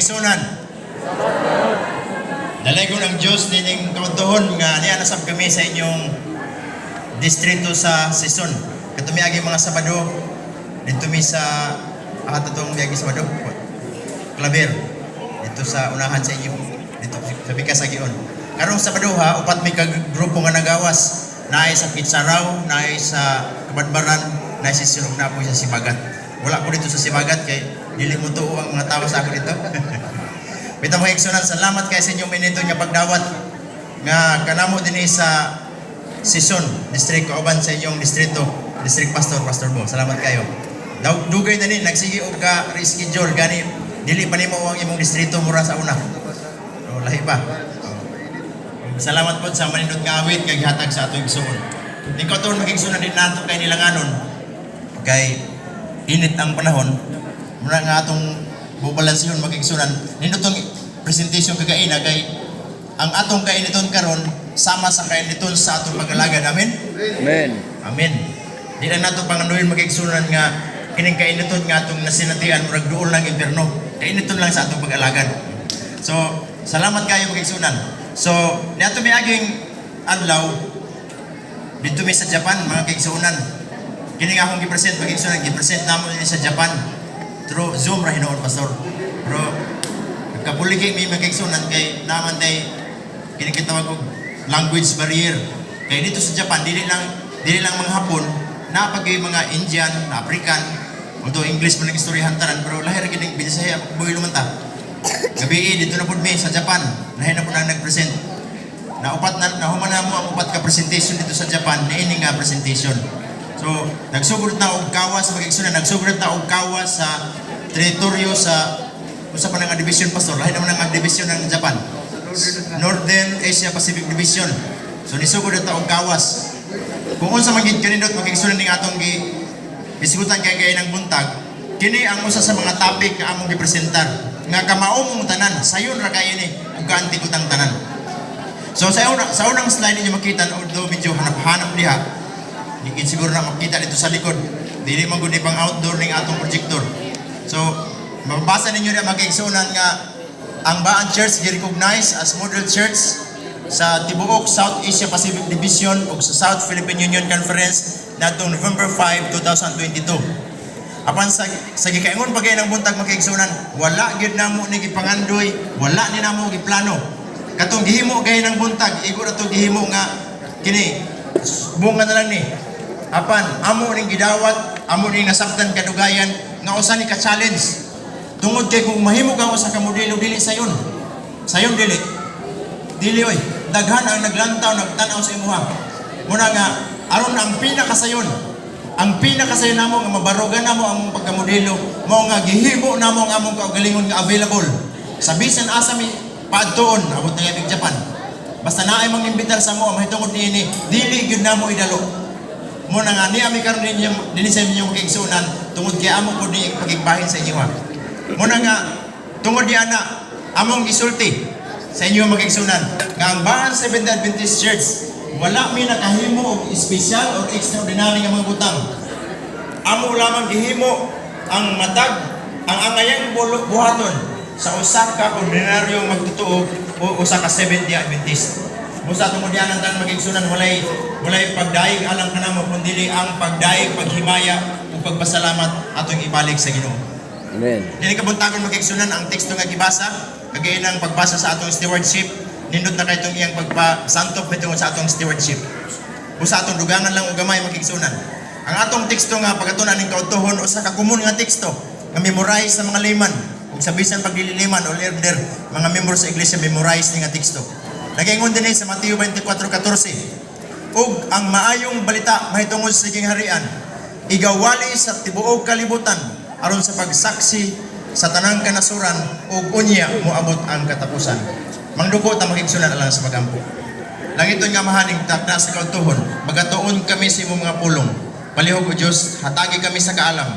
Igsunan. Dalaygon ang Diyos nining kaudtohon nga niya nasab kami sa inyong distrito sa Sison. Katong miagi mga Sabado dito mi sa atong miagi Sabado. Claver. Dito sa unahan sa inyo. Dito sa Bikas Agion. Karong Sabado ha, upat mi ka grupo nga nagawas. Naay sa Kitsaraw, naay sa Kabadbaran, naay sa Sinog na po sa Sibagat. Wala ko dito sa Sibagat kay dili mo tuo ang mga tao sa ako dito. Bitaw, mga igsunan, salamat kay sa inyong minito nga pagdawat nga kanamo dinhi sa Sison, district kauban sa inyong distrito, district pastor, Pastor Bo. Salamat kayo. Daw dugay na ni nagsige og ka reschedule gani dili pa nimo ang imong distrito mura sa una. Oh, lahi pa. Oh. Salamat po sa manindot nga awit kay gihatag sa atong igsuon. Ikaw to, mga igsuon, din nato kay nilanganon kay init ang panahon. Muna nga atong bubalansihon, mga igsunan. Nindot tong presentation kagaina kay ang atong kainiton karon sama sa kainiton sa atong pag-alagad. Amen. Amen. Amen. Di lang nato pangandoyin, mga igsunan, nga kining kainiton nga atong nasinatian murag duol ng impierno. Kainiton lang sa atong pag-alagad. So, salamat kayo, mga igsunan. So, niadto miaging adlaw dito mi sa Japan, mga kaigsunan. Kini nga akong gi-present, mga igsunan, gi-present namo ni sa Japan through Zoom ra hinuon, Pastor. Pero nagkabuligi mi, mga kaigsunan, kay naman day kini kitawag og language barrier. Kay dito sa Japan dili lang mga Hapon, naa pag mga Indian, African, although English man ang istoryahan tanan, pero lahi ra kining Bisaya, buhilo man ta. Gabi dito na pud mi sa Japan, lahi na pud ang nag-present. Na upat na nahuman na mo ang upat ka presentation dito sa Japan, niini nga presentation. So, nagsugod na og kawas, mga igsunan, nagsugod na og kawas sa teritoryo sa usa pa nga division, Pastor. Lahi naman ang division ng Japan. Northern Asia Pacific Division. So nisugod na ta og kawas. Kung unsa man gid kanindot, mga igsunan, ning atong gi isgutan kay kay ng buntag, kini ang usa sa mga topic nga among gipresentar nga kamao mong tanan, sayon ra kayo ni ug kaanti kutang tanan. So sa unang slide ninyo makita, although medyo hanap-hanap diha, di gid siguro na makita dito sa likod. Dili man gud ni pang outdoor ning atong projector. So mababasa ninyo na, mga kaigsunan, nga ang Baan Church gi-recognize as model church sa tibuok South Asia Pacific Division ug sa South Philippine Union Conference nadtong November 5, 2022. Apan sa gikaingon pa ng buntag, mga kaigsunan, wala gyud namo ni gipangandoy, wala ni namo giplano. Katong gihimo gay ng buntag, igo na to gihimo nga kini bunga na lang ni. Apan amo ning gidawat, amo ning nasabtan kadugayan nga usa ni ka challenge. Tungod kay kung mahimo ka usa ka modelo, dili sayon. Sayon dili. Dili oy. Daghan ang naglantaw, nagtan-aw sa imuha. Muna nga aron ang pinakasayon namo nga mabarugan namo ang among pagkamodelo, mao nga gihimo namo ang among kaugalingon nga available. Sa bisan asa mi paadtuon, abot na gamig Japan. Basta naay mang imbitar sa mo mahitungod niini, dili gyud namo idalo. Mo na nga ni ami karon ninyo dinhi sa inyong kaigsunan tungod kay amo pud ni pagigbahin sa inyo. Mo na nga tungod di ana among gisulti sa inyo, mga kaigsunan, nga ang Baan Seventh Adventist Church wala mi nakahimo og espesyal or extraordinary nga mga butang. Amo lamang gihimo ang matag ang angayang buhaton sa usa ka ordinaryong magtotoo o usa ka Seventh Day Adventist. Busa tungod diyan ang tanan, mga kaigsunan, walay walay pagdaig alang kanamo kundi ang pagdaig, paghimaya ug pagpasalamat atong ibalik sa Ginoo. Amen. Dili kabuntagon, mga kaigsunan, ang teksto nga gibasa kagaya ng pagbasa sa atong stewardship, nindot na kay itong iyang pagpasantop mitungod sa atong stewardship. Busa atong dugangan lang og gamay, mga kaigsunan. Ang atong teksto nga pagatunan ning kautuhon, usa ka common nga teksto nga memorize sa mga layman ug sa bisan pag dili layman o elder, mga membro sa iglesia, memorize ni nga teksto. Nagaingon dinhi sa Mateo 24:14, "Ug ang maayong balita mahitungod sa gingharian igawali sa tibuok kalibutan aron sa pagsaksi sa tanang kanasuran ug unya moabot ang katapusan." Mangduko ta, mga kaigsunan, alang sa pagampo. Langiton nga Amahan ning takna sa kautuhon, magatuon kami sa imong mga pulong. Palihog o Diyos, hatagi kami sa kaalam.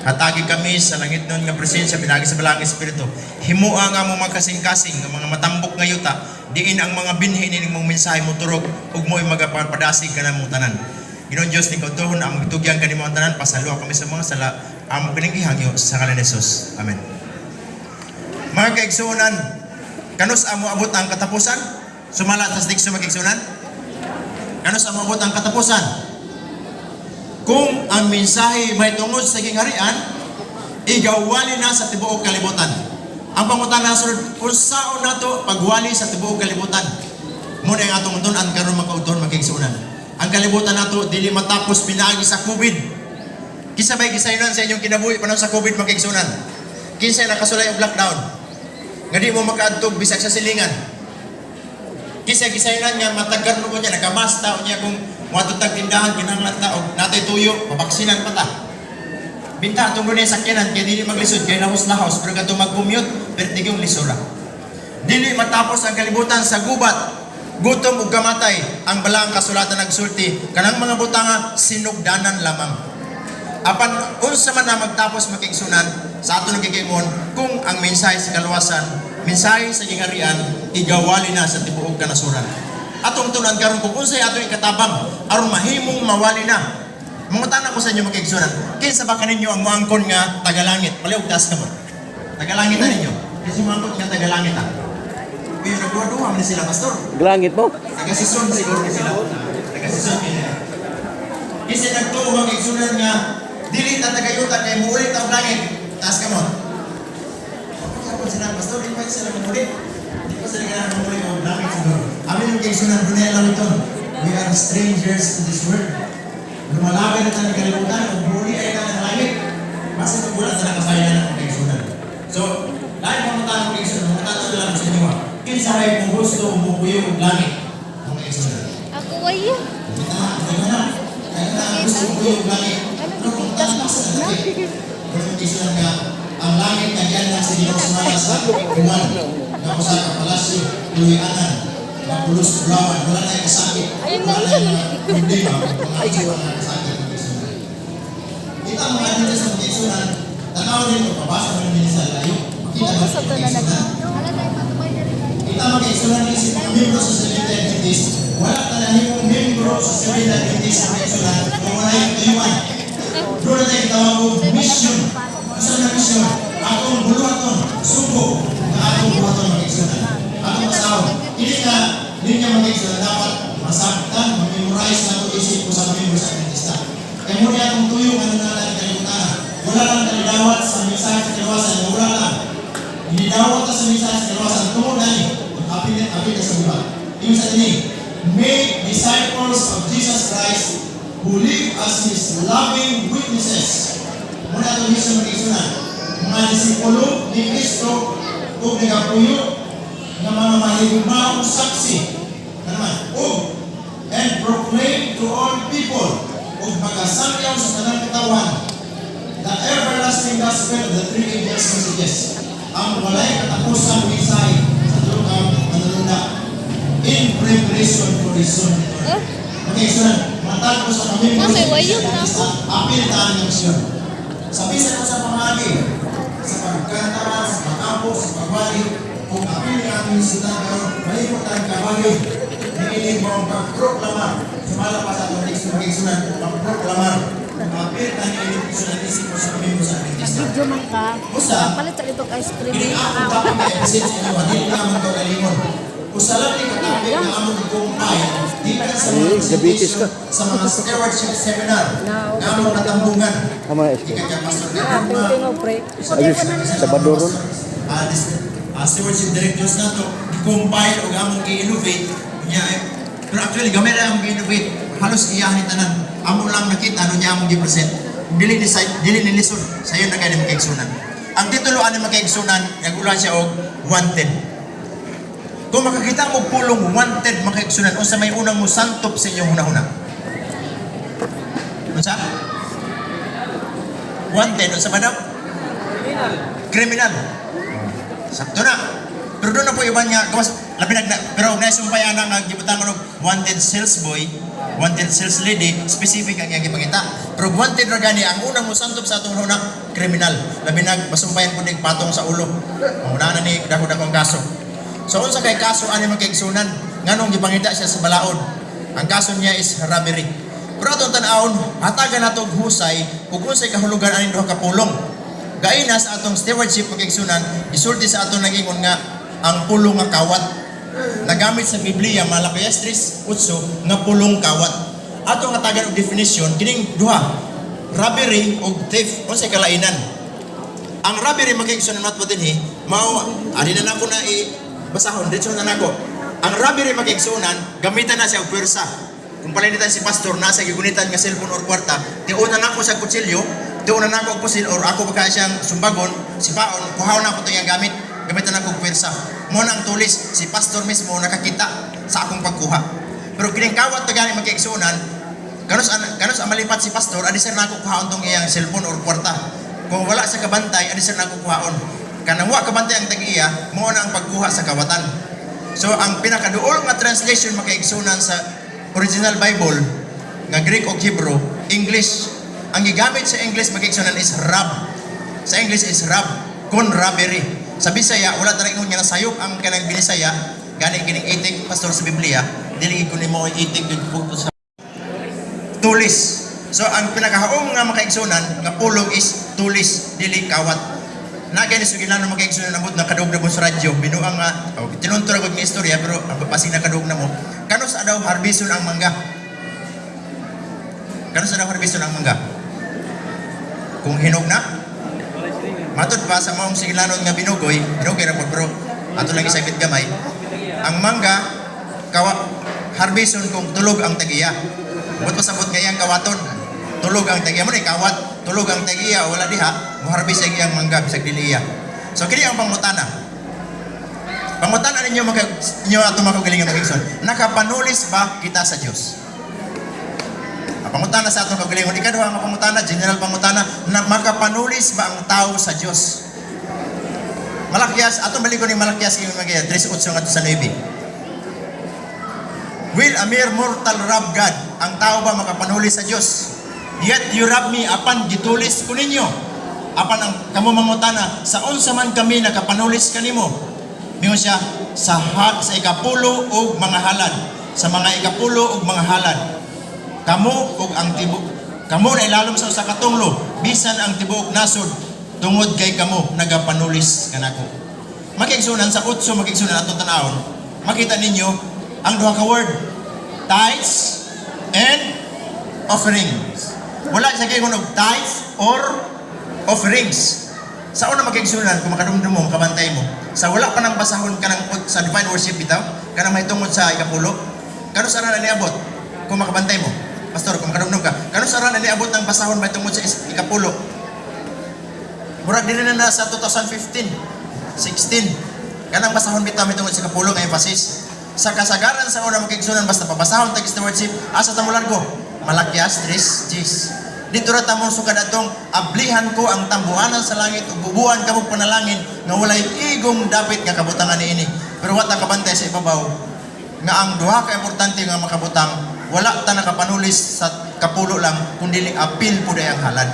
Hatagi kami sa langitnon nga presensya pinagi sa Balaang Espiritu. Himua nga among mga kasing-kasing nga mga matambok nga yuta, diin ang mga binhi nining mong mensahe moturok ug mo'y magapapadasig kanamong tanan. Ginoong Diyos ning kautuhon, among gitugyan kanimo ang tanan, pasaluha kami sa mga sala, amo kining gihangyo sa ngalan ni Jesus. Amen. Mga kaigsuonan, kanus-a moabot ang katapusan? Sumala sa teksto, mga kaigsuonan? Kanus-a moabot ang katapusan? Kung ang mensahe mahitungod sa gingharian, igawali na sa tibuok kalibutan. Ang pangutana sunod, unsaon nato pagwali sa tibuok kalibutan? Muna ang atong tun-an karon, mga kaudton, mga kaigsuonan. Ang kalibutan nato dili matapos pinaagi sa COVID. Kinsa bay gisayran sa inyong kinabuhi panahon sa COVID, mga kaigsuonan? Kinsa nakasulay og lockdown? Nga di mo makaadtog bisag sa silingan. Kinsa gisayran nga matagar mo niya nakamasta unya kung moadto tag tindahan kinahanglan ta og natay tuyo, pabaksinan pa ta. Binta atong gunay sakyanan kay dili maglisod kay lahos-lahos, pero kadtong mag-commute pertigong lisura. Dili matapos ang kalibutan sa gubat, gutom ug kamatay. Ang balaang kasulatan nagsulti kanang mga butanga sinugdanan lamang. Apan unsa man na magtapos, mga kaigsuonan, sa ato nagkikingon kung ang mensahe sa kaluwasan, mensahe sa gingharian, igawali na sa tibuok kanasuran. Atong tun-an karon kung unsay atong ikatabang aron mahimong mawali na. Mangutana ko sa inyo, mga kaigsuonan, kinsa ba kaninyo ang moangkon nga tagalangit? Palihog taas kamot. Tagalangit na ninyo. Kinsa moangkon nga tagalangit ah? Uy, nagduha-duha man sila, pastor. Glangit mo? Taga-sison siguro ni sila. Taga-sison nila. Kasi nagtuo, mga kaigsuonan, nga dili ta tagayuta kay muuli ta og langit. Taas kamot. Okay sila, pastor, di pa sila muli. Di pa sila ganahan muli og langit siguro. Amin, mga kaigsuonan, dunay alam ito. We are strangers in this world. Lumalabay na tayo ng kalibutan, kung muli ay ka ng langit. Basta kung wala sa nakasayan ng kaigsuonan. So, lahat ng mga mga kaigsuonan, mga tato lang sa inyo. Kinsa may kung gusto mupuyo og langit, mga kaigsuonan? Ako ay. Gusto ko yung langit. Ano, gipitas na po na? Pero kung nga, ang langit nga diyan lang sa Ginoo sumala sa buwan, nga usa ka palasyo, tuluy-anan, nga pulos bulawan, wala na kasakit, Ayun wala na na yun. mga problema, mga mga kasakit ng kaigsuonan. Kita mga dito sa kaigsuonan, tanaw din ko, pabasa mo din sa layo. Makita ba Focus sa sa to na nag. kaigsuonan? Kita, mga kaigsuonan, isip mga membro sa Seventh Adventist, wala ta nahimong membro sa Seventh Adventist, mga kaigsuonan, kung wala yung tuyuan. Doon na tayo tawag og mission. Unsa na mission? Atong buluhaton, sugo nga atong buhaton, mga kaigsuonan. Atong asawa. Ini nga linya, mga kaigsuonan, dapat masabtan, ma-memorize na ito isip ko sa membro sa Adventista. Kaya muna atong tuyo nga nananalang kalibutan. Wala lang kalidawat sa mensahe sa kaluwasan, wala lang. Inidawat ta sa mensahe sa kaluwasan, tungod na ni, apil apil na sa buhat. Ibig sa ini, make disciples of Jesus Christ who live as His loving witnesses. Muna itong mission, mga kaigsuonan. Mga disipulo ni Kristo ug nagapuyo nga mga mahigugmaong saksi. Ano man? Ug and proclaim to all people, ug magasangyaw sa tanang katawan, the everlasting gospel of the three angels' messages. Ang walay katapusang mensahe sa tulo ka manununda in preparation for His soon return. Eh? Okay, so matag ko sa kami Ah, may wayong na ako. Apil ta ang misyon. Sa bisan ko sa pamagi, sa pagkanta, sa pag-ampo, sa pagwali, kung apil nga aming sultan karon, mahimo tayong kabagi. Niinig mo ang pagproklamar. Sumala pa sa atong teksto, mga kaigsuonan, pagproklamar. Apil ta niinig isunan isip mo sa kami mo sa Adventista. Video man ka. Usa, Palit sa itong ice cream. Kini akong topic kay present sa inyo, dili naman to kalingon. Usa lang ni ka-topic na among i-compile gikan sa mga Eh, diabetes ka. presentation sa mga stewardship seminar na among natambungan. Tama na ice cream. Gikan kay Pastor Ah, Gadugma, tingo pre. Ayos, Sabado ron. Stewardship directors nato compile og among gi-innovate niya eh. Pero actually gamay ra among gi-innovate, halos iyahan ni tanan. Amo lang nakita ano niya among gi-present. Dili ni sa dili ni lisod sayon na kay ni mga kaigsuonan. Ang titulo ani, mga kaigsuonan, nagulan siya og "Wanted". Kung makakita mo pulong "wanted", mga kaigsuonan, unsa may unang musantop sa inyong hunahuna? Unsa? Wanted, unsa ba daw? Criminal. Sakto na. Pero doon na po iban nga, gawas, labi na, pero og naisumpay ana nga gibutangan og wanted sales boy, wanted sales lady, specific ang iyang gipangita. Pero wanted ra gani, ang unang mosantop sa atong una, criminal. Labi nag masumpayan po ning patong sa ulo. Mauna na ni dako-dakong kaso. So unsa kay kaso ani, mga kaigsuonan? Nganong gipangita siya sa balaod? Ang kaso niya is robbery. Pero atong tan-awon, hatagan nato og husay ug unsay kahulugan aning duha ka pulong. Gayna sa atong stewardship, mga kaigsunan, isulti sa atong nagingon nga ang pulong nga kawat. Nagamit sa Biblia, Malakias 3:8 nga pulong kawat. Atong hatagan og definition kining duha, robbery ug theft, unsay kalainan? Ang robbery, mga kaigsunan, matwa dinhi, mao ari na nako na i basahon diretso na nako. Ang robbery, mga kaigsunan, gamitan na siya og pwersa. Kung palinitan si pastor na sa gigunitan nga cellphone or kwarta, tiuna nako sa kutsilyo, tiuna nako og pusil or ako baka siyang sumbagon, sipaon, kuhaon nako to iyang gamit, gamitan nako og pwersa. Mo na ang tulis, si pastor mismo nakakita sa akong pagkuha. Pero kining kawat to gani, mga kaigsunan, kanus ang malipat si pastor, adi sir nako kuhaon tong iyang cellphone or kwarta. Kung wala sa kabantay, adi sir nako kuhaon. Kanang wa kabantay ang tag-iya, mao na ang pagkuha sa kawatan. So ang pinakaduol nga translation, mga kaigsunan, sa original Bible nga Greek o Hebrew, English. Ang gigamit sa English, mga kaigsunan, is rob. Sa English is rob, con robbery. Sa Bisaya, wala ta ingon nga nasayop ang kanang Binisaya, gani kining itik pastor sa Biblia, dili ko nimo itik gud po sa tulis. So ang pinakahaom nga mga kaigsunan nga pulong is tulis, dili kawat. Na gani sugilan mga kaigsunan amot nakadug na mo sa radyo, binuang nga oh, tinunto ra gud nga istorya pero ang pasing nakadug na mo. Kanus daw harbison ang mangga? Kanus daw harbison ang mangga? Kung hinog na? Matod pa sa maong sigilanon nga binugoy, binugoy ra pod pero ato lang isabit gamay. Ang mangga kawa harbison kung tulog ang tagiya. Mot pasabot nga iyang kawaton. Tulog ang tagiya mo ni kawat, tulog ang tagiya wala diha, moharbis ang iyang mangga bisag dili iya. So kini ang pangutana. Pangutana ninyo maka inyo ato makagalingon mga igsoon. Nakapanulis ba kita sa Dios? Ang pangutana sa atong kagalingon, ikaduha nga pangutana, general pangutana, na makapanulis ba ang tao sa Dios? Malakias, atong balikon ni Malakias ingon mga 3:8 ngadto sa 9. Will a mere mortal rob God? Ang tao ba makapanulis sa Dios? Yet you rob me, apan gitulis ko ninyo. Apan ang kamo mangutana, sa unsa man kami nakapanulis kanimo? Mingon siya, sa ikapulo og mga halad. Sa mga ikapulo og mga halad. Kamo ug ang tibu kamo na ilalom sa usa ka tunglo, bisan ang tibuok nasod tungod kay kamo nagapanulis kanako. Mga kaigsunan, sa 8, mga kaigsunan, atong tanawon, makita ninyo ang duha ka word, tithes and offerings. Wala siya kay og tithes or offerings. Sa una, mga kaigsunan, kung makadumdum mo, makabantay mo, sa wala pa nang basahon kanang sa divine worship bitaw, kanang mahitungod sa ikapulo, kanus ara na niabot, kung makabantay mo, pastor, kung makadumdum ka, kanus ara na niabot ng basahon mahitungod sa ikapulo? Murag dili na na sa 2015, 16. Kanang basahon bitaw mahitungod sa ikapulo nga emphasis. Sa kasagaran sa una, mga kaigsunan, basta pabasahon tag stewardship, asa ta molargo? Malakias 3:10. Dito ra ta mo sukad atong ablihan ko ang tambuhanan sa langit ug bubuan kamo panalangin nga walay igong dapit nga kabutangan niini. Pero wa ta kabantay sa ibabaw nga ang duha ka importante nga makabutang, wala ta nakapanulis sa kapulo lang kundi apil pud ay ang halad.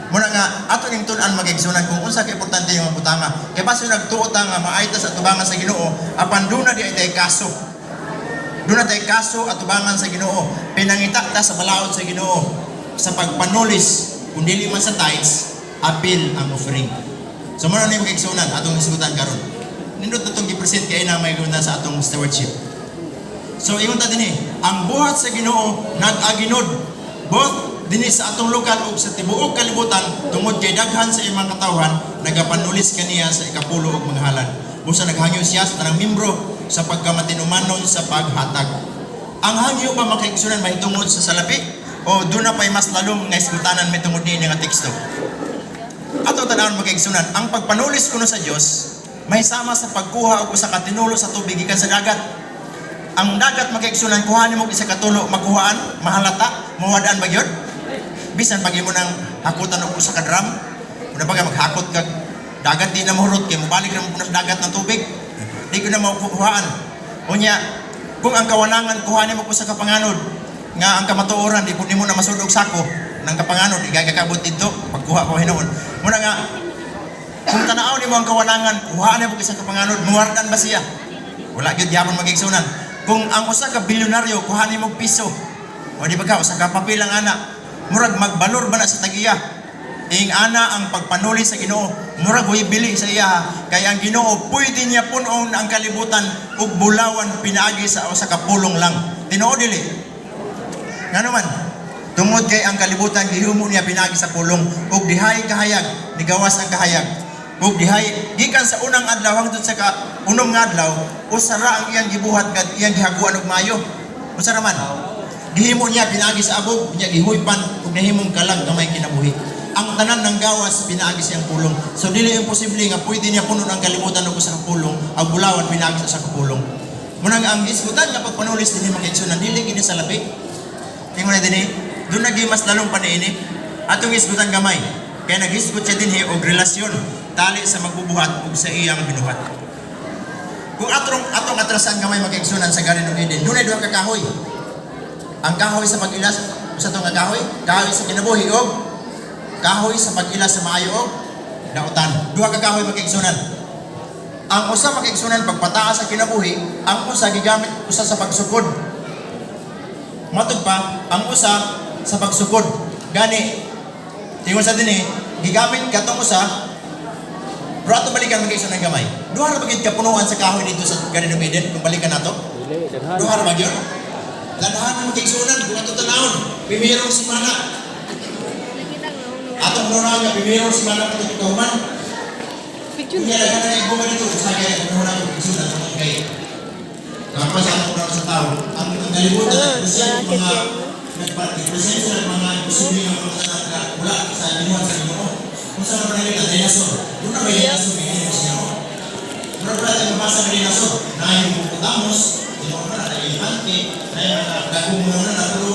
Muna nga ato ning tun-an, mga kaigsunan, kung unsa ka importante yung mga butanga. Kay basin nagtuo ta nga maay ta sa atubangan sa Ginoo apan duna di ay tay kaso. Duna tay kaso atubangan sa Ginoo. Pinangita ta sa balaod sa Ginoo sa pagpanulis kung dili man sa tithes, apil ang offering. So muna ni, mga kaigsunan, atong hisgutan karon. Nindot na itong gi-present kay na may guna sa atong stewardship. So ingon ta dinhi, ang buhat sa Ginoo nag-aginod both dinhi sa atong lokal ug sa tibuok kalibutan tungod kay daghan sa imong katawhan nagapanulis kaniya sa ikapulo ug mga halad. Busa naghangyo siya sa tanang membro sa pagkamatinumanon sa paghatag. Ang hangyo ba, mga kaigsunan, mahitungod sa salapi o doon na pa'y mas lalom nga isgutanan mahitungod niini nga teksto? Ato tanawon, mga kaigsunan, ang pagpanulis kuno sa Dios may sama sa pagkuha og usa ka tinulo sa tubig gikan sa dagat. Ang dagat, mga kaigsunan, kuha nimo og isa ka tulo, makuhaan, mahalata, mawadaan ba gyud? Bisan pag imo nang hakutan og usa ka drum, una pa ka maghakot kag dagat, di na mohurot kay mobalik ra mo sa dagat ng tubig. Di ko na makuhaan. Unya, kung ang kawalangan kuha nimo og usa ka panganod nga ang kamatuoran di pud nimo na masud og sako ng kapanganod, di ka kakabot didto pagkuha ko hinuon. Muna nga kung tanaw nimo ang kawalangan, kuhaan nimo og isa ka panganod, muwardan ba siya? Wala gyud gyapon, mga kaigsunan. Kung ang usa ka bilyonaryo kuha nimo og piso, o di ba ka usa ka papel ang ana, murag magbalor ba na sa tagiya? Ing-ana ang pagpanuli sa Ginoo, murag way bili sa iya, kay ang Ginoo pwede niya punon ang kalibutan ug bulawan pinaagi sa usa ka pulong lang. Tinuod dili? Ngano man? Tungod kay ang kalibutan gihimo niya pinaagi sa pulong, ug dihay kahayag nigawas ang kahayag. Ug dihay gikan sa unang adlaw hangtod sa ka unom nga adlaw, usa ra ang iyang gibuhat nga iyang gihaguan og maayo. Usa ra man. Gihimo niya pinaagi sa abog, niya gihuypan ug nahimong kalag nga may kinabuhi. Ang tanan ng gawas pinaagi sa iyang pulong. So dili imposible nga pwede niya punon ang kalibutan og usa ka pulong, ang bulawan pinaagi sa usa ka pulong. Munang ang isgutan nga pagpanulis dinhi, mga igsoon, dili kini sa labi. Tingon na dinhi, doon nagi mas lalong paniini. Atong isgutan gamay. Kaya naghisgot siya dinhi og relasyon tali sa magbubuhat ug sa iyang binuhat. Kung atong atong atrasan gamay, mga igsunan, sa Garden of Eden, dunay duha ka kahoy. Ang kahoy sa pag-ilas sa itong kahoy, kahoy sa kinabuhi og kahoy sa pag-ila sa maayo og dautan. Duha ka kahoy, mga igsunan. Ang usa, mga igsunan, pagpataas sa kinabuhi, ang usa gigamit usa sa pagsukod. Matod pa, ang usa sa pagsukod. Gani, tingon sa dinhi, gigamit katong usa, pero ato balikan, mga igsoon, ng gamay. Duha ra ba gid kapunuan sa kahoy dito sa Garden of Eden kung balikan nato? Dili, daghan. Duha ra ba gyud? Daghan, mga igsuonan, kung ato tanawon, primerong simana. Atong muna nga primerong simana katong kahuman. Picture Kung daghan na yung bunga dito, sa kaya kung muna ang igsuonan tungod kay kapag sa atong muna sa tao, ang kalibutan Ah, nag-present bakit mga yan? nag-present sila ng mga imposible nga mga na wala sa binuhat sa Ginoo. Kung saan man nila dinosaur, doon na may dinosaur may Ginoo sa Ginoo. Pero wala tayong mabasa ng dinosaur. Na yung hippopotamus, Ginoo na, na elepante, na yung mga dagong mga na, pero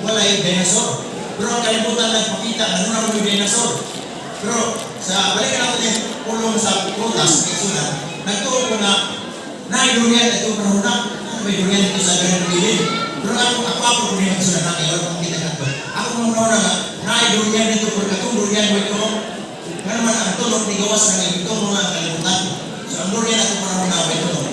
walay dinosaur. Pero ang kalibutan nagpakita na doon na may dinosaur. Pero sa balikan natin yung pulong sa prutas, kaya nagtuo ko na na durian ito panahon na, may durian dito sa Garden of Eden. Pero ako kung hindi magsulat na kayo, kung kita ka to. Ako kung una nga, na durian dito, pero katong durian mo ito, nga naman ang tulog ni gawas na ito mga kalimutan. So ang durian ako panahon na may tulog.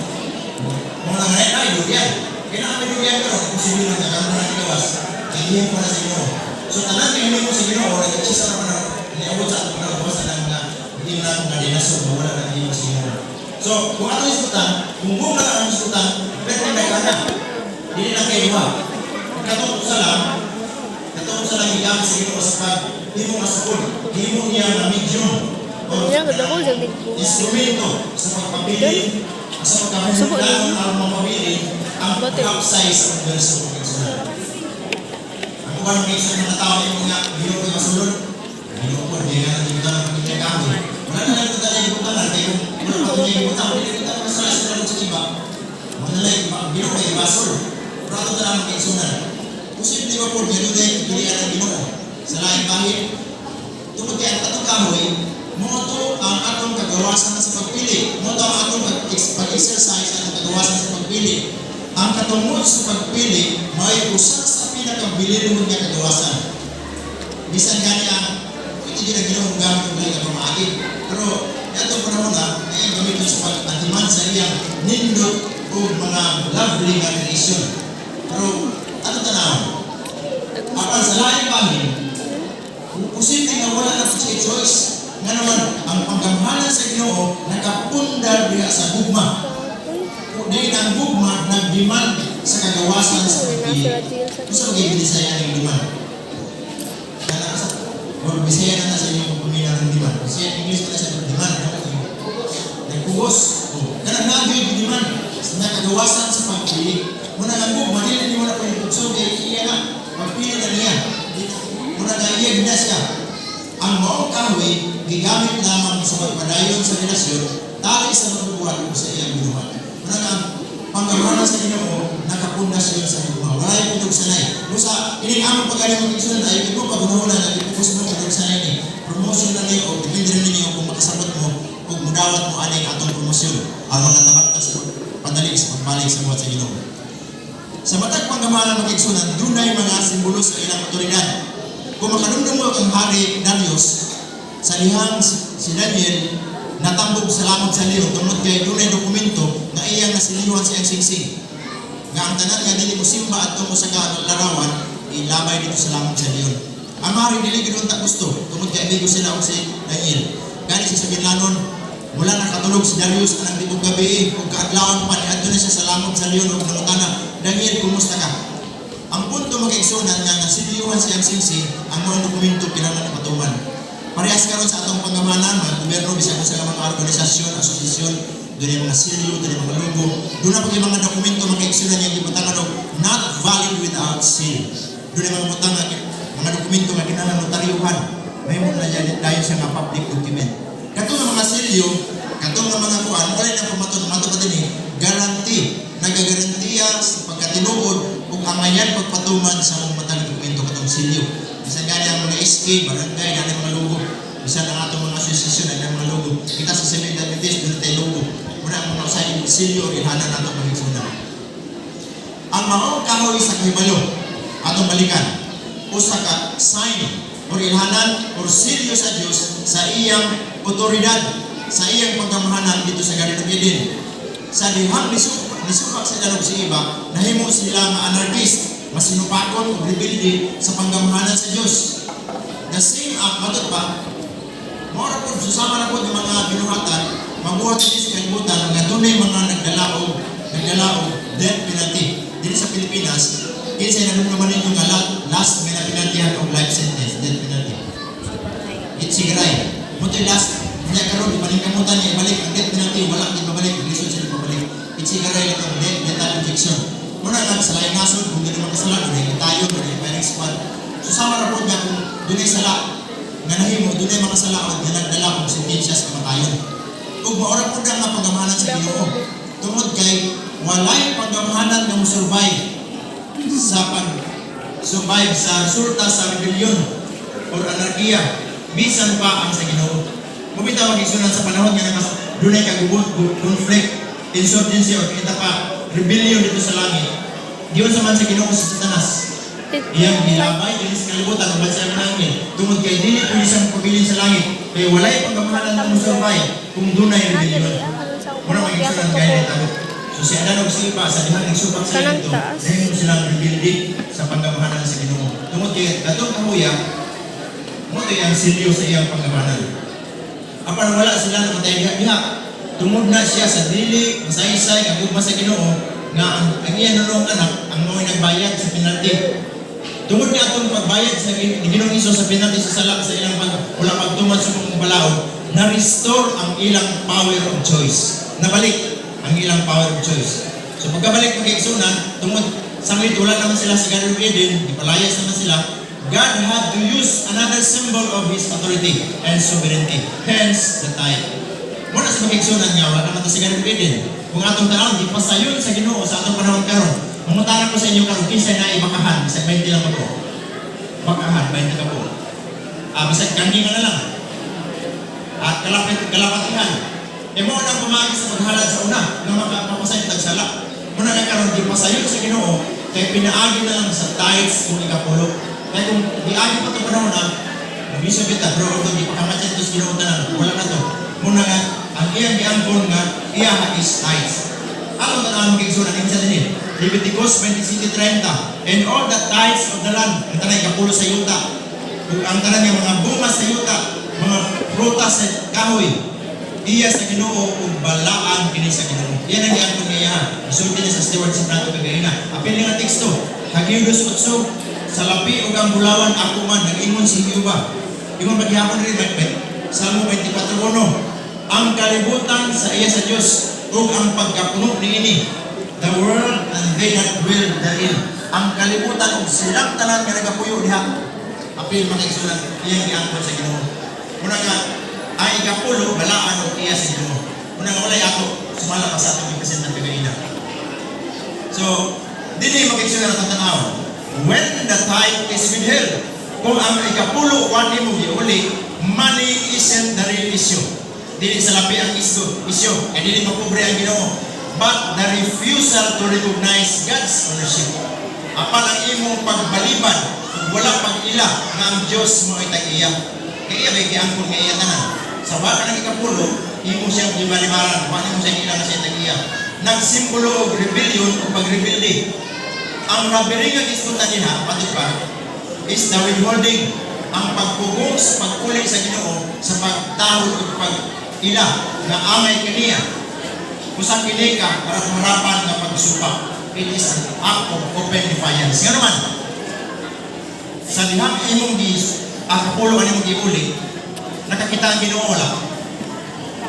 Mga nga na durian. Kaya na may durian karon, imposible man nga karon na ni gawas. Kaya mo na sa Ginoo. So tanan kay mo sa Ginoo, nag-exist na naman niabot sa atong panahon, gawas na lang nga hindi na akong nga dinosaur, mawala na hindi mo sa Ginoo. So, kung ato isgutan, kung bunga ang isgutan, pero na na. Dili na kayo duha. Katong usa lang gigamit sa Ginoo sa pag himo nga sukod, himo niya nga medium o Yan, ganda ko sa big. Instrumento sa pagpabilin, sa Subo pagkahulugan yun. ang mapabilin ang Bate. pag-upsize sa universo, mga igsoon. Ang uban, mga igsoon, mga tao yung mga Ginoo kay masulod. Ginoo ko, di nga natin ito ng pagkakahoy. Wala na lang ito tayo ibutangan, kaya kung wala pa tayo ibutang, hindi na tayo masala sa dalawang sa iba. Wala na lang, Ginoo kay basol. Pero ato tayo, mga igsoon. Posible ba po, gano'n tayo pilihan ng Ginoo sa laing bahin? Tungod kay ang atong kahoy, mo to ang atong kagawasan sa pagpili. Mo to ang atong pag-exercise ang kagawasan sa pagpili. Ang katungod sa pagpili, may usa sa pinakabilin nga kagawasan. Bisan gani ang pwede gina Ginoo gamit og laing pamaagi. Pero atong panahon na, ay gamiton sa pag-atiman sa iyang nindot o mga lovely nga creation. Pero ato tanaw, apan sa laing bahin, posible nga wala na siya choice. Nga naman, ang panggamhanan sa Ginoo nakapundar diha sa gugma. Kung ang gugma nagdemand sa kagawasan sa pagpili. Kung sa magiging Bisaya ng demand. Kaya sa or Bisaya na na sa inyong pagpamina ng demand. Bisaya, English pa na sa demand. Nagpugos. Kanang nagyoy demand na kagawasan sa pagpili. Muna ang gugma, dili ni mo na pwede pugso, kay iya na, pagpili na niya. Muna nga iya gina siya. Ang maong kahoy, gigamit lamang sa pagpadayon sa relasyon, tali sa magbubuhat o sa iyang binuhat. Muna nga, ang panggawanan sa Ginoo, nakapundasyon sa gugma. Wala yung putog sanay. Musa, ining among pagaling ng igsoon ay ikaw pag-unahan na ipupus mo putog sanay ni. Promotion na niyo o depende na ninyo kung makasabot mo o mudawat mo aning atong promosyon aron makatabang ka sa padali sa pagbalik sa buhat sa Ginoo. Sa matag panggamalan, mga igsunan, dunay mga simbolo sa ilang otoridad. Kung makadumdum mo ang Hari Darius, sa lihang si Daniel natambog sa lamog sa leon tungod kay dunay dokumento nga iyang nasiliwan sa iyang singsing. Nga ang tanan nga dili mo simba adto mo sa larawan, ilabay dito sa lamog sa leon. Ang hari dili gid unta gusto tungod kay amigo sila og si Daniel. Gani sa suginlanon, wala nakatulog si Darius anang tibok gabi ug kaadlawon pa, niadto na siya sa lamot sa leon ug nangutana, "Daniel, kumusta ka?" Ang punto, mga igsuonan, nga nasilyuhan sa MCC ang mga dokumento kinahanglan patuman. Parehas karon sa atong pangamanan, mga gobyerno, bisan kung sa mga organisasyon, asosasyon, dunay mga silyo, dunay mga logo, duna pa mga dokumento, mga igsuonan, nga gibutangan og "not valid without seal." Dunay mga butang nga mga dokumento nga kinahanglan notaryuhan. Mahimo na dyan dayon siya nga public document. Katong nga mga silyo, katong nga mga kuan, wala na pamaton mato pa dinhi, guarantee, nagagarantiya sa pagkatinuod ug angayan pagpatuman sa mga matag dokumento, katong silyo. Bisan gani ang mga SK, barangay, gani mga logo. Bisan ang atong mga asosasyon, ang mga logo. Kita sa Seventh Adventist, duna tay logo. Muna ang mga usay silyo or ilhanan nato, mga igsuonan. Ang maong kahoy sa kahibalo, atong balikan, usa ka sign or ilhanan or silyo sa Dios sa iyang otoridad, sa iyang pagkamahanan dito sa Garden of Eden. Sa dihang nisupak sa Adan ug si Eva, nahimo sila nga anarchist, masinupakon ug rebelde sa panggamahanan sa Dios. The same act, matod pa, mao ra po, susama na po yung mga binuhatan, mabuhat din sa kalibutan nga dunay mga nagdala og death penalty. Dili sa Pilipinas, kinsa nanumduman ninyo nga last nga napinaltihan og life sentence, death penalty? Itzigaray. Mao to'y last niya. Karon ipaningkamutan niya ibalik ang death penalty, wala gid mabalik, lisod sila pabalik. Itzigaray lang ang death lethal injection. Muna nga sa laing nasod, kung dunay makasala, dunay tayo, dunay firing squad. Susama ra po niya kung dunay sala nga nahimo, dunay mga salaod nga nagdala og sentensya sa kamatayon. Ug maura po na nga panggamahanan sa Ginoo. Tungod kay walay panggamahanan nga mo-survive sa pag survive sa resulta sa rebellion or anarkiya, bisan pa ang sa Ginoo. Mubitaw, magigsunan, sa panahon nga nakas dunay kagubot, conflict, insurgency or kita pa rebellion dito sa langit. Giyon sa man sa Ginoo sa Satanas. Iyang gilabay dinhi sa kalibutan uban sa iyang angel. Tungod kay dili pwede siyang pabilin sa langit. Kay walay panggamahanan nga mo-survive kung dunay rebellion. Muna magigsunan kay nitabo. So si Adan ug si Eva, sa dihang nagsupak sa Kanang ito, taas. Nahimo silang rebelde sa panggamahanan sa Ginoo. Tungod kay katong kahuya, mao to ang silyo sa iyang panggamahanan. Apan wala sila namatay diha diha. Tungod na siya sa dili masaysay nga gugma sa Ginoo nga ang iyang nunong anak ang mao'y nagbayad sa penalty. Tungod niya atong pagbayad sa ni Ginoong Hesus sa penalty sa sala sa ilang pag wala pagtuman sa mga balaod, na-restore ang ilang power of choice. Nabalik ang ilang power of choice. So pagkabalik, mga igsuonan, tungod sanglit wala naman sila sa Garden of Eden, gipalayas naman sila, God had to use another symbol of His authority and sovereignty. Hence, the tithe. Muna sa mga igsuonan nga, wala naman ta sa Garden of Eden. Kung atong tanawon, gipasayon sa Ginoo sa atong panahon karon. Mangutana ko sa inyo karon, kinsa na ibakahan, bisag 20 lang ako. Bakahan, 20 ka po. Ah, bisag kanggi nga na lang. At kalapit, kalapatihan. E mao nang pamaagi sa paghalad sa una, nga makapapasayod tag sala. Muna nga karon gipasayon sa Ginoo kay pinaagi na lang sa tithes kung ikapulo. Kaya kung giagi pa ito panahon na, nabisa kita, bro, ito, di pakamatyan ito sa Ginoo tanan, wala na to. Muna nga, ang iyang giangkon nga, iya is tithes. Ako tanawon, mga igsuonan, insa din Leviticus 27:30, "And all the tithes of the land," ang tanan ikapulo sa yuta, ug ang tanan nga mga bunga sa yuta, mga prutas sa kahoy, iya sa Ginoo ug balaan kini sa Ginoo. Yan ang giangkon niya. Isulti niya sa stewardship nato kagaina. Apil nga teksto, Hageo 2:8, "Sa lapi ug ang bulawan ako man," nag-ingon si Jehova. Ingon paghihapon rin, Salmo 24:1, "Ang kalibutan sa iya sa Dios ug ang pagkapuno niini, the world and they that dwell therein." Ang kalibutan ug silang tanan nga nagapuyo diha. Apil, mga igsuonan, iyang giangkon sa Ginoo. Muna nga ang ikapulo balaan og iya sa Ginoo. Muna nga walay ato sumala pa sa atong gipresentan kagaina. So, dili, mga igsuonan, ang tanaw. When the tithe is withheld, kung ang ikapulo wa nimo giuli, money isn't the real issue. Dili sa lapi ang issue, kay dili mapobre ang Ginoo. But the refusal to recognize God's ownership. Apan ang imong pagbalibad, ug wala pag-ila nga ang Dios mo ay tag-iya. Kay iya bay giangkon nga iya tanan. Sa wa ka nang ikapulo, imo siyang gibalibaran, wa nimo siyang ila nga siya tag-iya. Nagsimbolo og rebellion o pagrebelde. Ang robbery nga gisgutan diha, patod pa, is the withholding. Ang pagpugong sa pagpuli sa Ginoo sa pagtahod ug pag-ila nga angay kaniya. Usa kini ka harap-harapan nga pagsupak. It is an act of open defiance. Nga naman, sa dihang imong gi ang kapulo ang imong giuli, nakakita ang Ginoo, wala?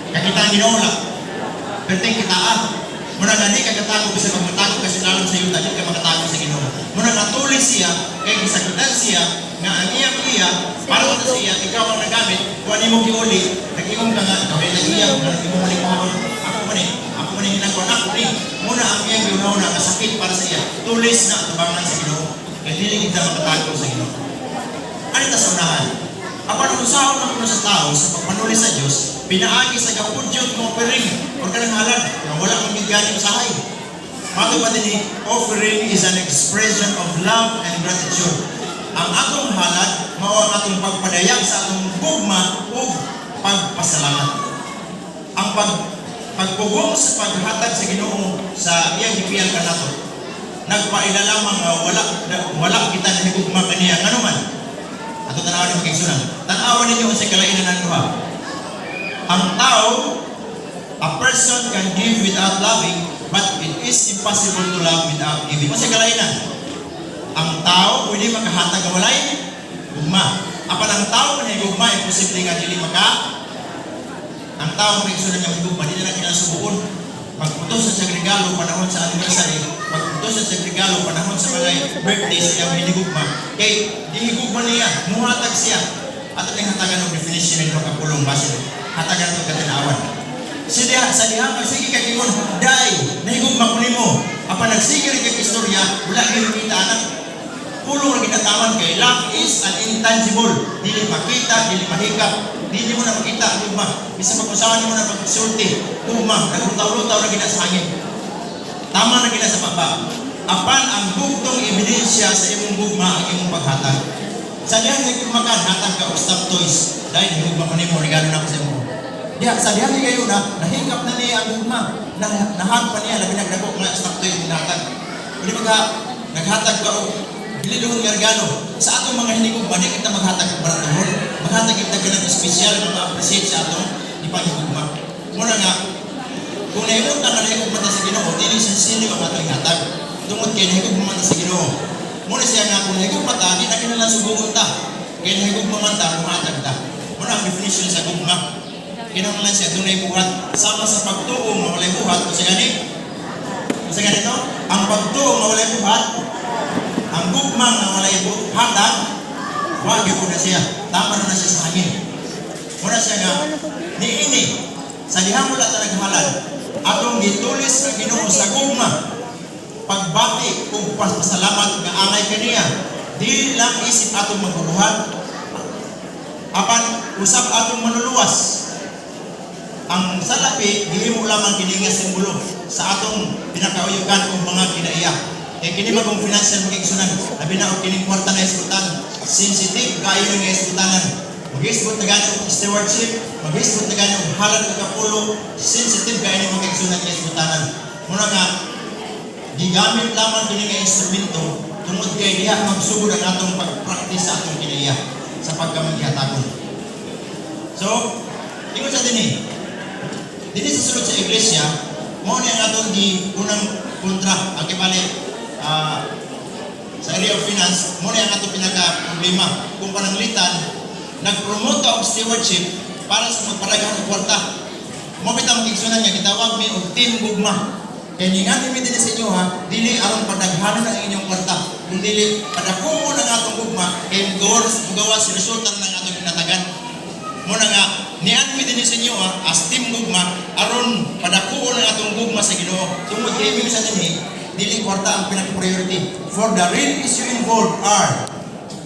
Nakita ang Ginoo, wala? Pero ting kitaa. Muna nga di ka katago kasi magmatago kasi lalom sa yuta, di ka makatago sa Ginoo. Muna nga tulis siya, kay gisagutan siya, nga ang iyang iya, para sa siya, ikaw ang nagamit, kung ano imong giuli, nag-ingon ka nga, ikaw ay nag-iya, kung ano imong uling kuhaon, ako man ni hinangkuan, ako ni. Muna ang iyang giunahon na kasakit para sa iya, tulis na atubangan sa Ginoo. Kay dili kita makatago sa Ginoo. Ano ta sa unahan? Apan unsaon man kuno sa tao sa pagpanuli sa Dios, pinaagi sa gapudyot ng offering or kanang halad nga wala man gid gani usahay. Mato pa din, offering is an expression of love and gratitude. Ang atong halad mao ang atong pagpadayag sa atong gugma ug pagpasalamat. Ang pagpugong sa paghatag sa Ginoo sa iyang gipiyal kanato, nagpaila lamang nga wala wala kita nahigugma kaniya. Ngano man? Ato tan-awan ni, mga. Tan-awan ninyo unsay kalainan ng duha. Ang tao, a person can give without loving, but it is impossible to love without giving. Unsay kalainan? Ang tao pwede makahatag nga walay gugma. Apan ang tao man gugma, imposible nga dili maka. Ang tao may igsunan nga gugma, dili na kinahanglan subuon. Magputos sa siyang regalo panahon sa anniversary, magputos sa siyang regalo panahon sa mga birthday sa iyang hinigugma. Kay gihigugma niya, muhatag siya. Ato ning hatagan og definition ng kapulong base. Hatagan to katinawan. Si diha sa diha magsige kag ingon, "Day, nahigugma ko nimo." Apan nagsige rin kag istorya, wala gyud kita anak. Pulong ra ginataman kay love is an intangible. Dili makita, dili mahikap. Dili mo na makita ang gugma. Bisan pag-usahan mo na pagsulti, gugma, naglutaw-lutaw na gina sa hangin. Tama na gina sa baba. Apan ang bugtong ebidensya sa imong gugma ang imong paghatag. Sa dihang nagugma ka, hatag ka og stuffed toys. "Dahil higugma ko nimo, regalo na ko sa imo." Diha, sa dihang higayon na, nahikap na niya ang gugma. Na, nahag pa niya, labi nagdako nga stuffed toy imong hatag. Pwede magha, naghatag ka og dili doon nga regalo. Sa atong mga hinigugma, di kita maghatag og baratuhon. Maghatag kita ganang espesyal nga ma-appreciate sa atong ipanghigugma. Muna nga, kung nahimong ta nga nahigugma ta sa Ginoo, dili sincere ang atong hatag. Tungod kay nahigugma man ta sa Ginoo. Muna siya nga kung nahigugma ta, di na kinahanglan subugon ta. Kay nahigugma man ta, muhatag ta. Muna ang definition sa gugma. Kinahanglan siya dunay buhat sama sa pagtuo nga walay buhat. Unsa gani? Unsa ganito? Ang pagtuo nga walay buhat, ang gugma nga walay hatag, wa gyud na siya. Tama na na siya sa hangin. Muna siya nga niini sa dihang wala ta naghalad, atong gitulis ang Ginoo sa gugma, pagbati ug pasalamat nga angay kaniya. Dili lang isip atong magbubuhat apan usab atong manluluwas. Ang salapi gihimo lamang kini nga simbolo sa atong pinakauyukan og mga kinaiya. Kay kini bagong financial, mga igsunan, labi na og kining kwarta na isgutan, sensitive kaayo nga isgutanan. Mag-isgot na gani og stewardship, mag-isgot na gani og halad og kapulo, sensitive kaayo ni, mga igsunan, nga isgutanan. Muna nga gigamit lamang kini nga instrumento tungod kay diha magsugod ang atong pag-practice sa atong kinaiya sa pagkamangihatagon. So, ingon sa dinhi, dinhi sa sulod sa iglesia, mao ni ang atong gi unang kontra ang kibali sa area of finance, mao ni ang atong pinaka problema. Kung pananglitan, nag-promote og stewardship para sa magpadaghan og kwarta. Mo bitaw, mga igsunan, nga gitawag mi og Team Gugma. Kay ningani mi dinhi sa inyo ha, dili aron padaghanon ang inyong kwarta, kun dili padakuon ang atong gugma kay mugawas mugawas resulta ng atong ginatagan. Muna nga nian mi dinhi sa inyo ha, as Team Gugma aron padakuon ang atong gugma sa Ginoo. Tungod kay mi sa dinhi, dili kwarta ang pinaka-priority. For the real issue involved are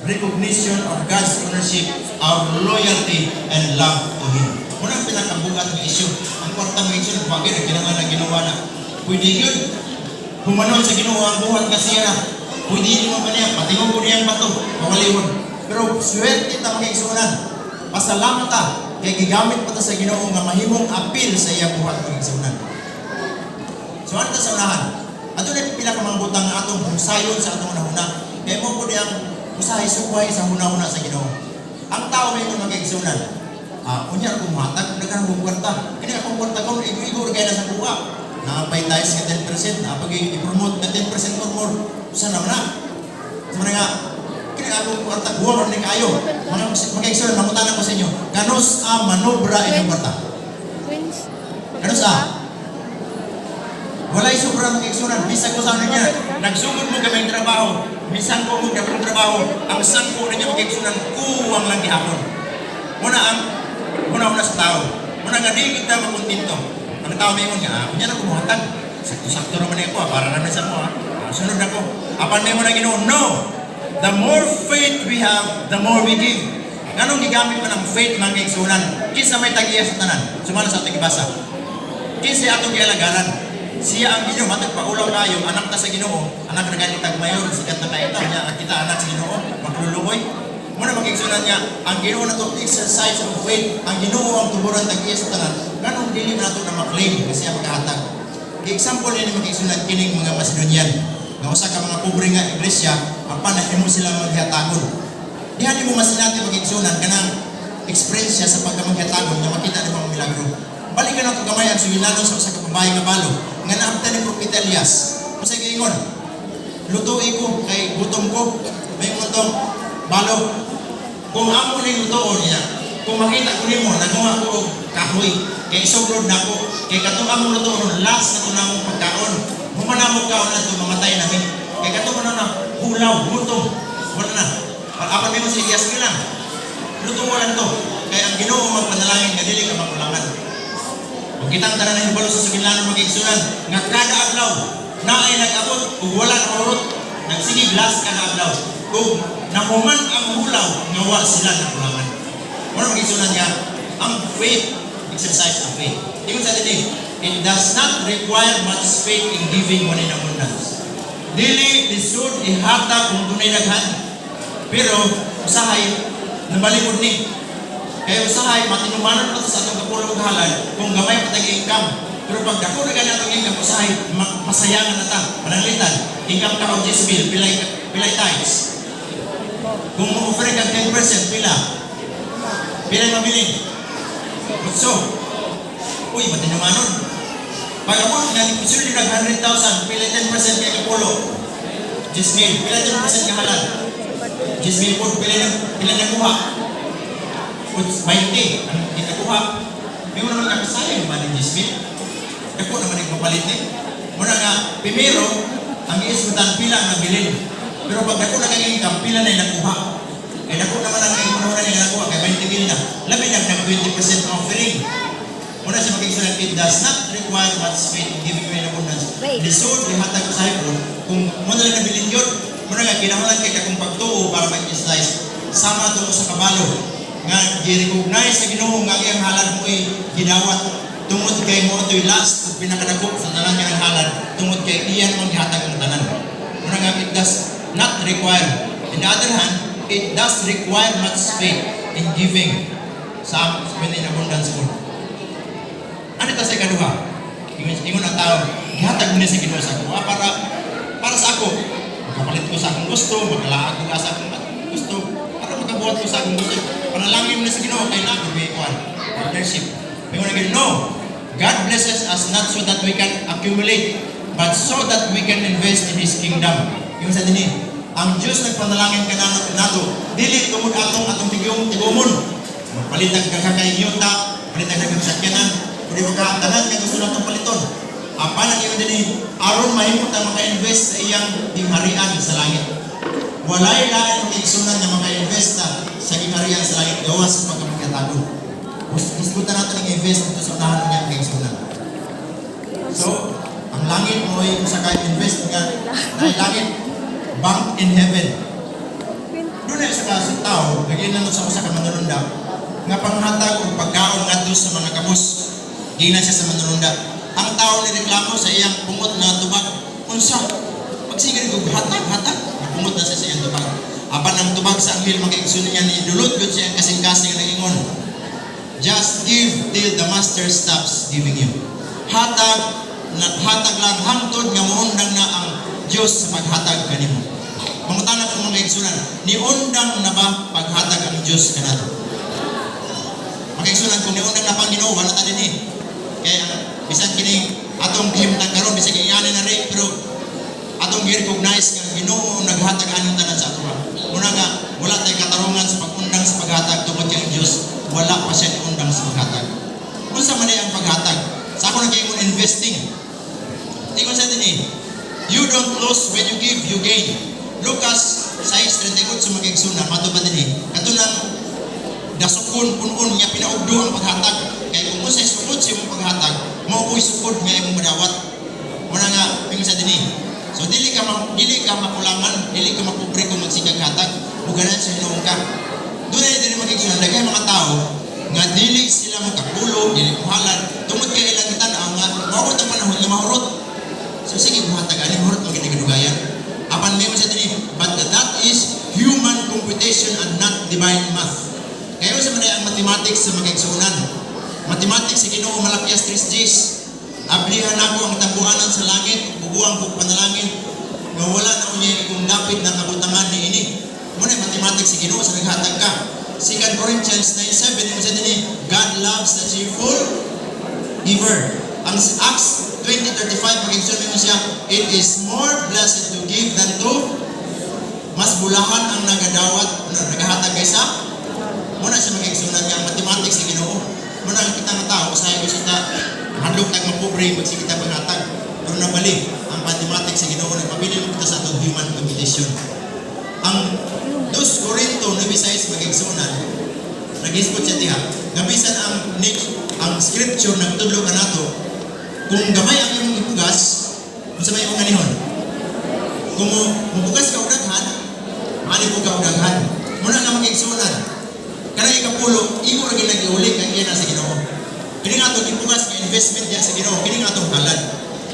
recognition of God's ownership, our loyalty and love to Him. Muna ang pinakabugat ng issue. Ang kwarta, mga issue, bagay na kinahanglan na ginawa na. Pwede yun. Humanon sa Ginoo ang buhat kasi na. Pwede mo kaniya, patingog ko niyang bato, mawaliwon. Pero swerte ta, mga igsuonan. Pasalamat ta, kay gigamit pa ta sa Ginoo nga mahimong apil sa iyang buhat, mga igsuonan. So ano ta sa unahan? Ato na pila ka mga butang nga atong husayon sa atong hunahuna. Kay mo pud ang usahay sukway sa hunahuna sa Ginoo. Ang tao may mga kaigsunan. Ah, unya kung hatag, daghan mo kwarta. Kini akong kwarta ko, igo-igo ra kay na sa kuha. Naapay tayo sa 10%, naapag i-promote na 10% or more. Usa naman na. Sa nga, kini akong kwarta, buwa ni kayo. Mga mga kaigsunan, mangutana ko sa inyo. Kanus a manobra inyong kwarta? Twins. Kanus a? Walay sobra mga kaigsunan. Bisag ko sa ano niya. Nagsugod mo kami trabaho. Bisan ko mo dakong trabaho. Ang sangko ninyo mga kaigsunan, kuwang lang gihapon. Muna ang muna una sa tao. Muna nga di kita makontento. Ang tao may nga, ah, kunya na kumuhatag. Sakto-sakto naman ako, ah, para naman sa mo. Ah. Ah, sunod ako. Apan may mo na Ginoo, no! The more faith we have, the more we give. Nganong gigamit man ang faith mga kaigsunan? Kinsa may tag-iya sa tanan? Sumala sa atong gibasa. Kinsa atong gialagaran? Siya ang Ginoo, matag paulaw kayo, anak ta sa Ginoo, anak na gani tagmayor, sikat na kayo niya, ang kita anak sa Ginoo, maglulukoy. Muna magigsunan niya, ang Ginoo na to exercise of faith, ang Ginoo ang tuburan tag-iya sa tanan. Nganong dili na nato na maklaim kasi ang magkahatag. Example ni magigsunan kining mga Macedonian. Nga usa ka mga pobre nga iglesia, apan nahimo sila maghatagon. Diha nimo masinati magigsunan kanang experience sa pagkamaghatagon nga makita nimo ang milagro. Balikan nato gamay ang sugilanon sa usa ka babae nga balo nga naabtan ni Propeta Elias. Unsay giingon? Lutuin ko kay gutom ko. May tong balo. Kung amo ning lutuon niya, kung makita ko nimo naguha ko og kahoy kay isugrod nako kay katong among lutuon last na ko namong pagkaon. Human namo kaon adto mamatay nami. Kay katong ano na hulaw, gutom. Wala na. Apan mo si Elias lang. Luto lang to. Kay ang Ginoo magpanalangin nga dili ka makulangan. Ug kitang tanan ng hibalo sa suginlanon magigsunan nga kada adlaw naay nag-abot ug wala nahurot, nagsige last kada adlaw ug nahuman ang hulaw nga wa sila nakulangan. Mao magigsunan nga ang faith, exercise of faith. Ingon sa dinhi, it does not require much faith in giving when in abundance. Dili lisod ihatag kung dunay daghan. Pero usahay nabalikod ni. Kaya usahay, matinumanon pa sa atong kapulong ug halad kung gamay pa tag income. Pero pag dako na gani atong income, usahay, masayangan na ta. Pananglitan, income ka og 10 mil, pilay, pilay tithes? Kung mo-offer ka 10%, pila? Pilay mabilin? Utso. Uy, matinumanon. Pag abot nga, ni nag 100,000, pilay 10% kay kapulo? 10 mil, pilay 10% ka halad? 10 mil po, pilay na, pilay nakuha? 20, ang hindi nakuha. May naman kakasayang ba ng 10 mil? Dako naman yung papalit ni. Muna nga, primero, ang iisgutan pila ang nabilin. Pero pag dako na kang income, pila na yung nakuha. Kaya dako naman ang imunuhan na yung nakuha, kaya 20 mil na. Labi na nag 20% offering. Muna siya magiging, it does not require much faith in giving away in abundance. Wait. Lisod, ihatag ko sa ko, kung mo na lang nabilin yun, muna nga, kinahanglan kay akong pagtuo para mag-exercise. Sama tungo sa kabalo, nga gi-recognize sa Ginoo nga ang iyang halad mo ay gidawat tungod kay mo ito'y last ug pinakadako sa tanan nga halad tungod kay iya naman gihatag ang tanan. Muna nga it does not require. In the other hand, it does require much faith in giving sa when in abundance mo. Ano ta sa ikaduha? Ingon, ingon ang tao, gihatag mo niya sa Ginoo sa ako ah, para para sa ako. Makapalit ko sa akong gusto, makalaag ko sa akong gusto, para makabuhat ko sa akong gusto. Panalangin mo na sa Ginoo kay na may kuan, partnership. Ingon ang Ginoo, no. God blesses us not so that we can accumulate, but so that we can invest in His kingdom. Ingon sa dinhi, ang Diyos nagpanalangin ka nato, dili tungod atong atong tigong tigumon. Magpalitag ka kay yuta, palitag ka kag sakyanan, kundi ka tanan nga gusto natong paliton. Apan ang ingon dinhi, aron mahimo ta maka-invest sa iyang gingharian sa langit. Walay lain ang igsunan nga maka-invest ta sa gingharian sa langit gawas sa pagkamagkatagon. Gusto nato ning invest dito sa unahan ng iyang igsunan. So, ang langit mo ay usa ka invest nga na langit, bank in heaven. Doon na sa kaso tao, naginan sa usa ka manununda nga panghatag og pagkaon ngadto sa mga kabus. Ginan siya sa manununda. Ang tao ni reklamo sa iyang pungot nga tubag. Unsa? Pagsigil ko hatag hatag, pungot na siya sa iyang tubag. Apan ang tubag sa anghel mga igsoon niya ni dulot gud siya ang kasing-kasing nag-ingon. Just give till the master stops giving you. Hatag na hatag lang hangtod nga moundang na ang Dios sa paghatag kanimo. Mangutana ko mga igsunan, niundang na ba paghatag ang Diyos kanato. Makaigsunan, kung niundang na pang Ginoo, wala ta din eh. Kaya bisan kining atong gihimtang karon, bisan kini na rin, pero atong gi-recognize nga ang Ginoo naghatag aning tanan sa ato. Muna nga wala tay katarungan sa pag-undang sa paghatag tungod kay ang Dios wala pa siya undang sa paghatag. Unsa man ang paghatag? Sa ako nagkaingon, investing. Ingon sa dinhi, you don't lose when you give, you gain. Lucas 6:38, mga igsunan, mato ba dinhi? Kato nang dasukon punon nga pinaugdo ang paghatag. Kay kung unsay sukod sa imong paghatag, mao po'y sukod nga imong madawat. Muna nga ingon sa dinhi. So dili ka makulangan, dili ka mapobre kung magsigag hatag, muganan sa hinuon ka. Doon ay dili magigsunan daghay mga tao nga dili sila makapulo, dili muhalad, tungod kay ilang tan-aw nga moabot ang panahon nga mahurot. So sige, muhatag ani, mahurot mo gini kadugayan. Apan may sa dinhi, but that is human computation and not divine math. Kaya sa man ang mathematics sa mga igsuonan. Mathematics sa Ginoo, Malakias 3 Gs. Ablihan ako ang tabuanan sa langit, buguan ko panalangin, nga wala na unya kung dapit na kabutangan ni ini. Muna mathematics sa Ginoo sa naghatag ka. 2 Corinthians 9:7, yung sa dinhi, God loves the cheerful giver. Ang Acts 20:35, pag mo siya, it is more blessed to give than to, mas bulahan ang nagadawat, ano, nagahatag kaysa. Muna siya, magigsunan, nga ang mathematics sa Ginoo. Muna ang kita nga tao, usahay gusto ta handog tag mapobre, magsige ta paghatag. Pero nabali ang mathematics sa Ginoo, nagpabili mo kita sa atong human computation. Ang 2 Corinto 9:6, magigsunan, nagisgot siya diha nga bisan ang scripture nagtudlo kanato, kung gamay ang imong ipugas, unsa may imong anihon? Kung mo mupugas ka og daghan, maani ko ka og daghan. Muna nga, magigsunan, kanang ikapulo, imo ra gyud nagiuli kay iya na sa Ginoo. Kini nga atong ipugas nga investment diya sa Ginoo, kini nga atong halad.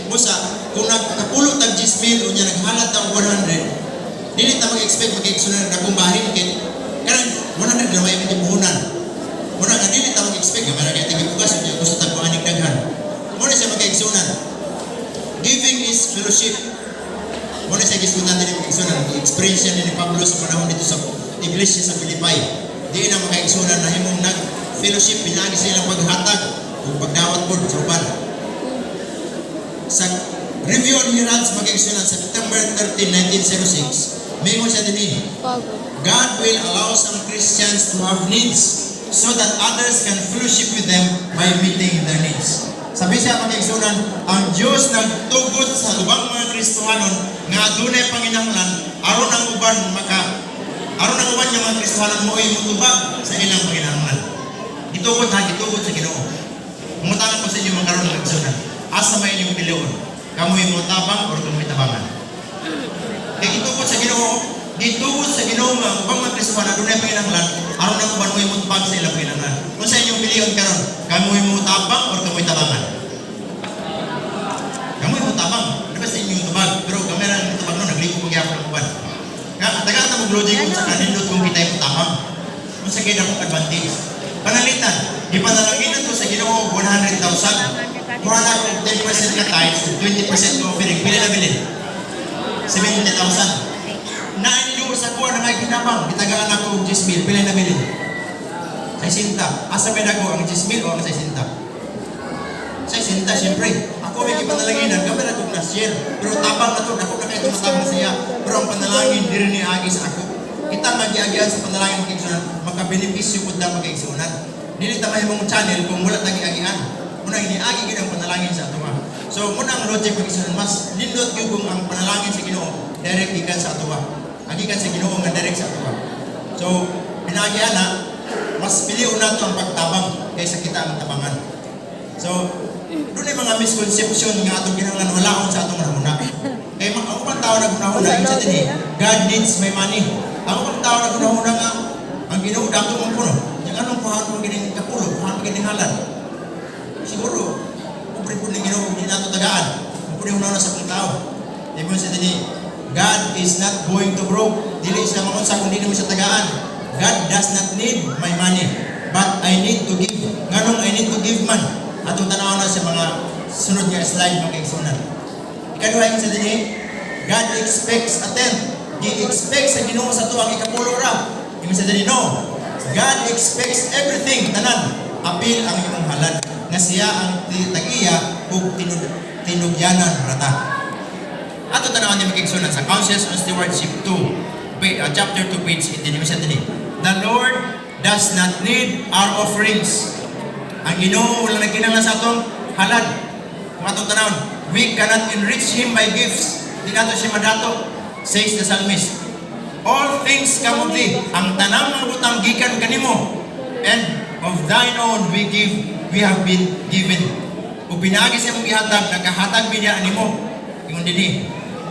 Busa kung nagkapulo tag 10 mil unya naghalad ta og 100, dili ta mag-expect, magigsunan, dakong bahin kay kanang 100 gamay imong gipuhunan. Muna nga dili ta mag-expect nga mara kay tigipugas unya gusto ta kuaning daghan. Muna siya, magigsunan. Giving is fellowship. Muna siya gisgutan din, magigsunan. Experience siya ni Pablo sa panahon dito sa iglesia sa Philippi. Di na, makaigsunan, na himong nag fellowship pinagi sa ilang paghatag ug pagdawat pod sa uban. Sa Review and Herald, magigsunan, September 13, 1906, mingon siya dinhi, Pagod. God will allow some Christians to have needs so that others can fellowship with them by meeting their needs. Sabi siya, mga igsunan, ang Diyos nagtugot sa ubang mga Kristohanon nga adunay panginahanglan aron ang uban nga mga Kristohanon mo ay mutubag sa ilang panginahanglan. Gitugot ha, gitugot sa Ginoo. Mangutana ko sa inyo mga karon, mga igsunan. Asa may inyong pilion? Kamoy mo tabang or kamoy tabangan? Kay gitugot sa Ginoo, gitugot sa Ginoo nga ang ubang mga Kristohanon adunay panginahanglan aron ang uban mo'y mutubag sa ilang panginahanglan. Kung sa inyong pilion karon, kamoy mo tabang or kamoy tabangan? Kamoy mo tabang, di ba sa inyong tubag? Pero gamay ra ang tubag no, nagliko pagyapon ang uban. Nga taga ta mo logic kung sa kanindot kung kita yung tabang. Kung sa kaya akong advantage. Panalitan, gipanalangin to sa Ginoo 100,000. Kuha na kung 10% ka tithes, 20% ka offering, pila na bilin? 70,000. Nainilo sa kuha na may kinabang, gitagaan ako og 10 mil, pila na bilin? 60. Asa may dako, ang 10 mil o ang 60? 60, siyempre. Ako may gipanalanginan, gamay na kong na-share. Pero tabang na to, dako na kayo tumatabang siya. Pero ang panalangin, diri ni agi sa ako. Kita magiagian sa panalangin, mga, makabenepisyo pud na, mga igsunan. Dili ta mahimong channel kung wala tagi agian. Muna iniagi gyud ang panalangin sa ato. So muna ang logic, mga igsunan, mas nindot gyud kung ang panalangin sa Ginoo direct gikan sa ato. Agikan sa Ginoo nga direct sa ato. So pinagian na mas pilion nato ang pagtabang kaysa kita ang tabangan. So, doon ay mga misconception nga atong kinahanglan walaon sa atong hunahuna. Kay mga ang ubang tao naghunahuna yung sa dinhi, God needs my money. Ang ubang tao naghunahuna nga ang Ginoo dato man kuno. Yang anong kuhaan mo gining kapulo, kuhaan mo gining halad. Siguro pobre po ning Ginoo, di nato tagaan. Ang pud hunahuna sa akong tao. Ibig sa dinhi, God is not going to broke. Dili siya maunsa kung dili mo siya tagaan. God does not need my money, but I need to give. Nganong I need to give man? Atong tanaw na sa mga sunod nga slide, mga kaigsunan. Ikaduha, yung sa dinhi, God expects a tenth. Gi-expect sa Ginoo sa tuang ikapulo ra. Yung sa dinhi, no. God expects everything, tanan, apil ang imong halad, nga siya ang tag-iya ug tinugyanan rata. Ato tanawan ni makigsunan sa Counsels on Stewardship 2, chapter 2, page 18. Yung siya dinhi. The Lord does not need our offerings. Ang Ginoo wala nagkinahanglan sa atong halad. Kung atong tanawon, we cannot enrich Him by gifts. Di nato siya madato, says the psalmist. All things come of thee. Ang tanang mga butang gikan kanimo. And of thine own we give, we have been given. Ug pinaagi sa imong gihatag, nakahatag mi diha nimo. Ingon dinhi.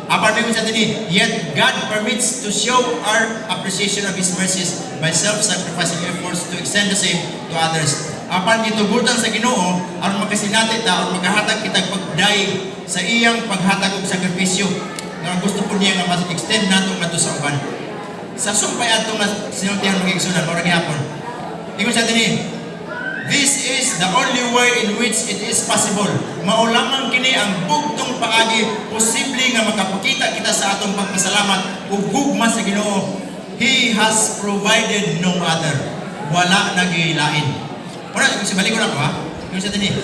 Apan mo sa dinhi, yet God permits to show our appreciation of His mercies by self-sacrificing efforts to extend the same to others. Apan gitugutan sa Ginoo aron makasinati ta aron makahatag kitag pagdayeg sa iyang paghatag og sakripisyo nga gusto po niya nga mas-extend nato ngadto sa uban. Sa sumpay adto nga sinultihan, mga igsunan, mura gihapon. Ingon sa dinhi, "This is the only way in which it is possible." Mao lamang kini ang bugtong paagi posible nga makapakita kita sa atong pagpasalamat ug gugma sa Ginoo. He has provided no other. Wala nagilain. Una, kung balik ko na ko ha. Yung sa dinhi,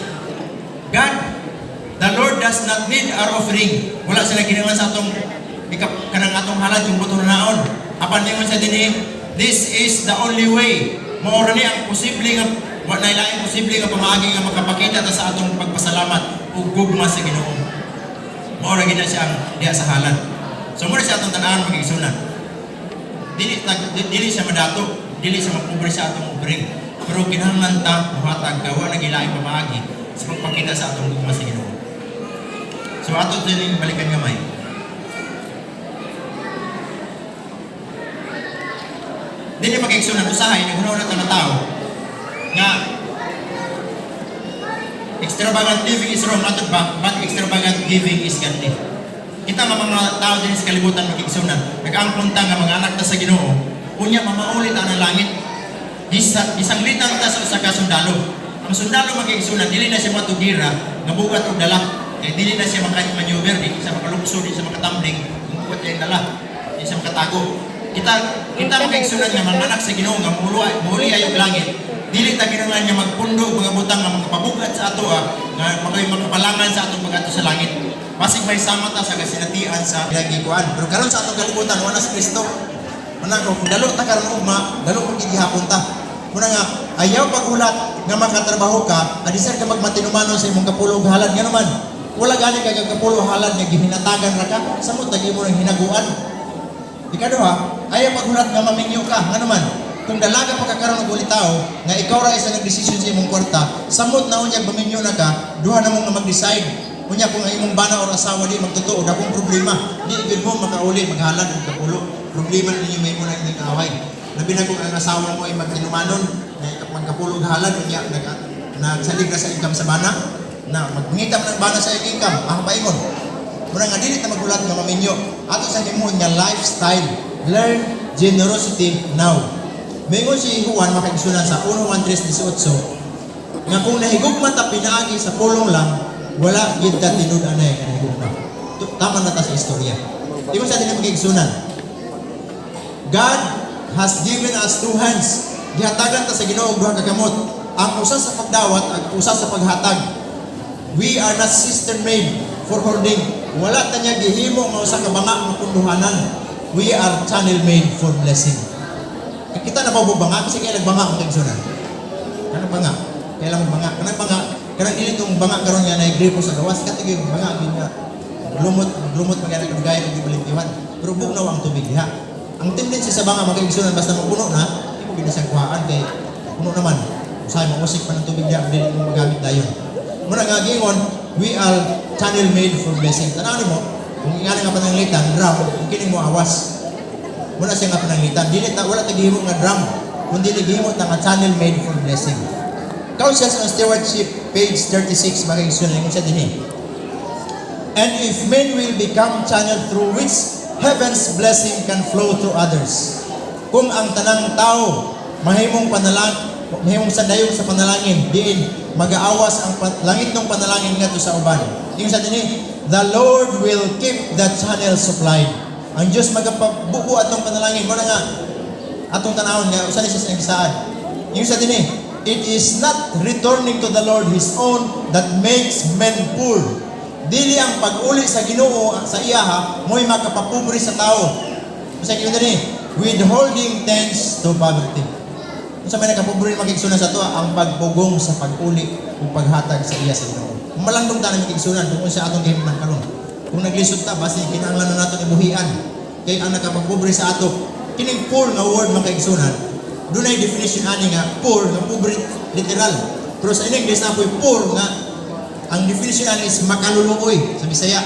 God, the Lord does not need our offering. Wala sila kinahanglan sa atong ikap kanang atong halad yung buto naon. Apan ningon sa dinhi, this is the only way. Mao ra ni ang posible nga wa na laing posible nga pamaagi nga makapakita ta sa atong pagpasalamat ug gugma sa Ginoo. Mao ra gid na siya ang diha sa halad. So muna siya atong tan-awon, mga igsunan. Dili siya madato, dili siya mapobre sa atong offering. Pero kinahanglan ta muhatag ka, wa nagilaing pamaagi sa pagpakita sa atong gugma sa Ginoo. So ato din balikan gamay. Dili magigsunan, usahay naghunahuna ta nga tao nga extravagant living is wrong, matud ba? But extravagant giving is godly. Kita nga mga tao din sa kalibutan, magigsunan, nag-angkon ta nga mga anak ta sa Ginoo, unya mamaulit ang langit. Isanglitan ta sa usa ka sundalo. Ang sundalo, magigsunan, dili na siya matugira nga bugat og dala. Kay dili na siya maka-maneuver, di siya makalukso, di siya makatambling, kung bugat iyang dala, di siya makatago. Kita kita makigsunan nga mga anak sa Ginoo nga muuli ayog langit. Dili ta kinahanglan nga magpundo og mga butang nga makapabugat sa ato nga makay makapalangan sa atong pag-adto sa langit. Basig may sama ta sa kasinatian sa pinagikuan. Pero karon sa atong kalibutan wala si Kristo. Muna ko kung dalo ta karon ugma, dalo pag gihapon ta. Muna nga ayaw paghulat nga makatrabaho ka, adisar ka magmatinumanon sa imong kapulo og halad, nga naman. Wala gani kay kapulo halad nga gihinatagan ra ka, samot lagi mo nang hinaguan. Ikaduha, ayaw paghulat nga maminyo ka, nga naman. Kung dalaga pa ka karon og ulitawo, nga ikaw ra isa nagdesisyon sa imong kwarta, samot na unyag maminyo na ka, duha na mo nga mag-decide. Unya kung ang imong bana or asawa di magtotoo, dakong problema. Di gyud mo makauli maghalad og kapulo. Problema ninyo, may mo na inyong away. Labi na kung ang asawa mo ay magtinumanon, na magkapulo og halad, unya nagsalig ra sa income sa bana, na magngita man ang bana sa iyang income, ah paingon. Muna nga dili ta maghulat nga maminyo. Ato sa himuon nga lifestyle. Learn generosity now. Mingon si Juan, makaigsunan, sa 1 Juan 3:18 nga kung nahigugma ta pinaagi sa pulong lang, wala gid ta tinud-anay nga nahigugma. Tama na ta sa istorya. Ingon sa atin mga, God has given us two hands. Gihatagan ta sa Ginoo og duha ka kamot. Ang usa sa pagdawat, ang usa sa paghatag. We are not cistern made for hoarding. Wala ta niya gihimo nga usa ka banga nga punduhanan. We are channel made for blessing. Kita na ba mo banga? Kasi kaya nagbanga ang kigsunan. Kanang banga. Kaya lang banga. Kanang banga. Kanang dili tong banga karon nga na gripo sa gawas. Kato yung banga gid nga lumot lumot magana kadugayan og gibalintiwan. Pero bugnaw ang tubig diha. Ang tendency sa banga, mga igsunan, basta mapuno na, di mo gid na siyang kuhaan kay puno naman. Usahay mausik pa ng tubig diha, dili mo magamit dayon. Muna nga giingon, we are channel made for blessing. Tanaw nimo, kung ingana nga pananglitan, drum, kung kini mo awas. Muna siya nga pananglitan. Dili ta wala ta gihimo nga drum, kundi gihimo ta nga channel made for blessing. Counsels on Stewardship, page 36, mga igsunan, ingon siya dinhi. And if men will become channel through which heaven's blessing can flow to others. Kung ang tanang tao mahimong sandayong sa panalangin, diin magaawas ang langit ng panalangin ngadto sa uban. Ingon sa dinhi, the Lord will keep the channel supplied. Ang Diyos magapabuo atong panalangin. Muna nga, Atong tanawon nga usa ni siya sa gisaad. Yung sa dinhi, "It is not returning to the Lord His own that makes men poor." Dili ang pag-uli sa Ginoo sa iyaha mo'y makapapobre sa tao. Usa gyud dinhi, withholding tends to poverty. Unsa may nakapobre, mga kaigsunan, sa ato? Ang pagpugong sa pag-uli ug paghatag sa iya sa Ginoo. Malandong ta, mga kaigsunan, kung unsa atong gihimong karon. Kung naglisod ta, basi kinahanglan na nato ibuhian. Kay ang nakapagpobre sa ato, kining poor nga word, mga kaigsunan, dunay definition ani nga poor nga pobre literal. Pero sa English na po'y poor nga ang definition ani is makaluluoy sa Bisaya.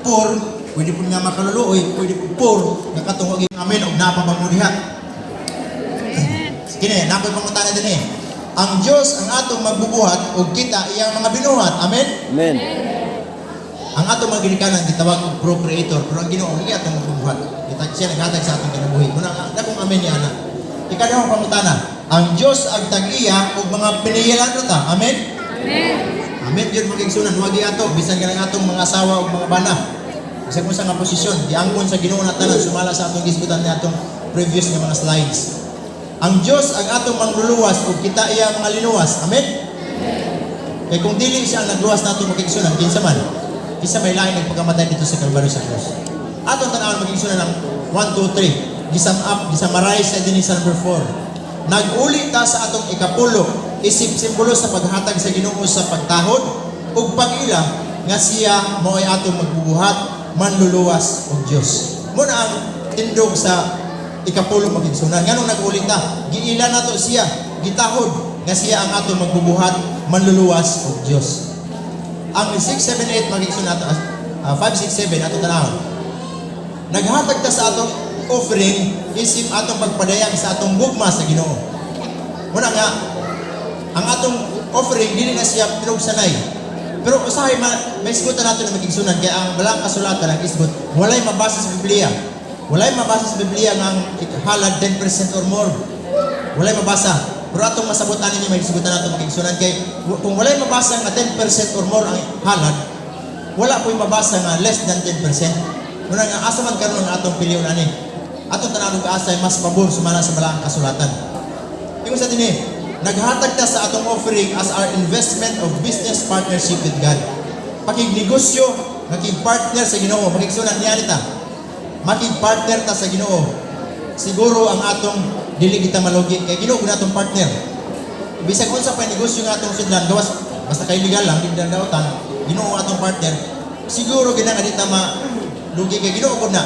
Poor, pwede po nga makaluluoy, pwede po poor nga katong amen og napabamo diha. Kini, nakoy pangutana dinhi. Ang Dios ang atong magbubuhat ug kita iyang mga binuhat. Amen? Amen. Ang atong mga ginikanan gitawag og procreator, pero ang Ginoo iya atong magbubuhat. Kita siya naghatag sa atong kinabuhi. Muna nga dakong amen niya ana. Ikadahong pangutana, ang Dios ang tag-iya ug mga piniyalan ta. Amen? Amen. Amen gyud, mga igsunan, wagi ato bisan kanang atong mga asawa ug mga bana. Bisan kung sa nga posisyon, giangkon sa Ginoo na tanan sumala sa atong gisgutan ni atong previous nga mga slides. Ang Dios ang atong mangluluwas ug kita iya mga linuwas. Amen? Kay kung dili siya ang nagluwas nato, mga igsunan, kinsa man? Kinsa may lain nagpakamatay dito sa Kalbaryo sa krus? Atong tan-awon, mga igsunan, ang 1, 2, 3. Gisum up, gisummarize sa dinhi sa number 4. Nag-uli ta sa atong ikapulo, isip simbolo sa paghatag sa Ginoo sa pagtahod ug pag-ila nga siya mao'y atong magbubuhat, manluluwas ug Dios. Muna ang tindog sa ikapulo, mga igsunan. Nganong nag-uli ta? Giila nato siya, gitahod nga siya ang atong magbubuhat, manluluwas ug Dios. Ang 6, 7, 8, mga igsunan nato, 5, 6, 7 ato tanawon. Naghatag ta sa atong offering isip atong pagpadayag sa atong gugma sa Ginoo. Muna nga ang atong offering dili na siya pinugsanay. Pero usahay ma maisgutan nato na, mga igsunan, kay ang balaang kasulatan ang isgot, walay mabasa sa Biblia. Walay mabasa sa Biblia nga ang halad 10% or more. Walay mabasa. Pero atong masabutan ninyo, may isgutan nato, mga igsunan, kay kung walay mabasa nga 10% or more ang halad, wala po'y mabasa nga less than 10%. Muna nga asa man karon ang atong piliyon ani? Atong tanawon og asa ay mas pabor sumala sa balaang kasulatan. Ingon sa dinhi, naghatag ta sa atong offering as our investment of business partnership with God. Pakignegosyo, makig-partner sa Ginoo, makigsunan niya ta. Makig-partner ta sa Ginoo. Siguro ang atong dili kita malugi kay Ginoo gud atong partner. Bisag unsa pa negosyo nga atong sudlan, gawas basta kay legal lang, di na dautan, Ginoo ang atong partner. Siguro gina nga di ta malugi kay Ginoo gud na.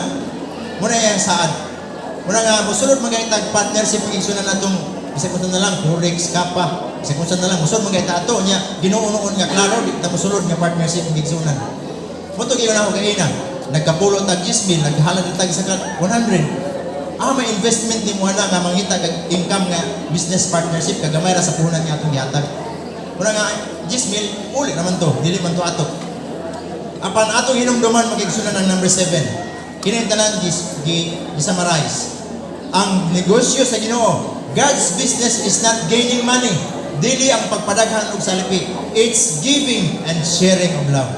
Muna yang saad. Muna nga mosulod magay tag partnership, igsunan atong bisag unsa na lang, forex kapa, bisag unsa na lang mosulod magay ta ato nya Ginoo noon nga klaro di ta mosulod nga partnership, igsunan. Mo to giyon ako kaina. Nagkapulo tag 10,000, naghalad tag isa ka 100. Ah, may investment ni mo na nga mangita kag income nga business partnership kagamay ra sa puhunan nga atong gihatag. Muna nga 10,000 uli naman to, dili man to ato. Apan atong hinumduman, mga igsunan, ang number 7. Kini tanan gis gi, gi-summarize. Ang negosyo sa Ginoo, God's business is not gaining money. Dili ang pagpadaghan og salipi. It's giving and sharing of love.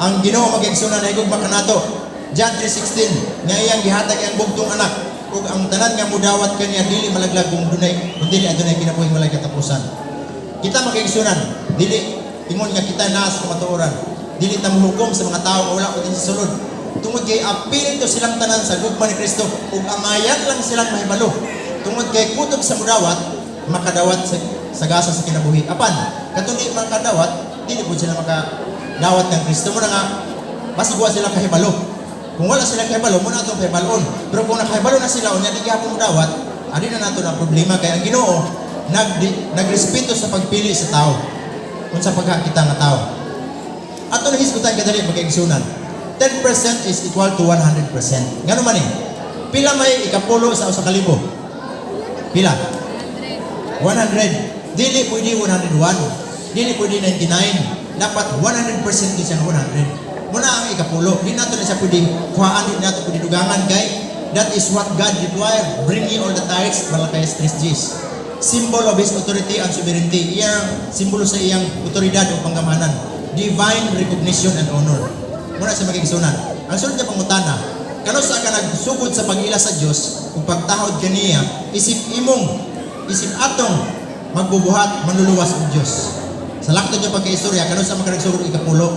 Ang Ginoo, mga igsunan, ay gugma kanato. John 3:16 nga iyang gihatag iyang bugtong anak ug ang tanan nga mudawat kaniya dili malaglag kung dunay kun dili adunay kinabuhing walay katapusan. Kita, mga igsunan, dili ingon nga kita naa sa kamatuoran. Dili ta mohukom sa mga tao nga wala ko din sa sulod. Tungod kay apil to silang tanan sa gugma ni Kristo ug angayan lang silang mahibalo. Tungod kay kutob sa mudawat, makadawat sa gasa sa kinabuhi. Apan, katong di makadawat, dili pud sila makadawat ng Kristo. Muna nga, basig wa sila kahibalo. Kung wala sila kahibalo, muna atong kahibalon. Pero kung nakahibalo na sila, unya di gihapon modawat, adi na nato na problema kay ang Ginoo nagrespeto sa pagpili sa tao. Kung sa pagkakita nga tao. Ato na hisgutan kadali, mga igsunan. 10% is equal to 100%. Ngano man eh? Pila may ikapulo sa 1,000? Pila? 100. Dili pwede 101. Dili pwede 99. Dapat 100% di siya 100. Muna ang ikapulo. Di nato na siya pwede kuhaan, di nato pwede dugangan kay that is what God required. "Bring ye all the tithes," Malachi 3 Gs. Symbol of His authority and sovereignty. Iyang simbolo sa iyang otoridad o panggamhanan. Divine recognition and honor. Muna sa mga igsunan. Ang sunod nga pangutana, Kanus-a ka nagsugod sa pag-ila sa Dios ug pagtahod kaniya isip imong, isip atong magbubuhat, manluluwas og Dios? Sa laktod niya pagkaistorya, kanus-a man ka nagsugod og ikapulo?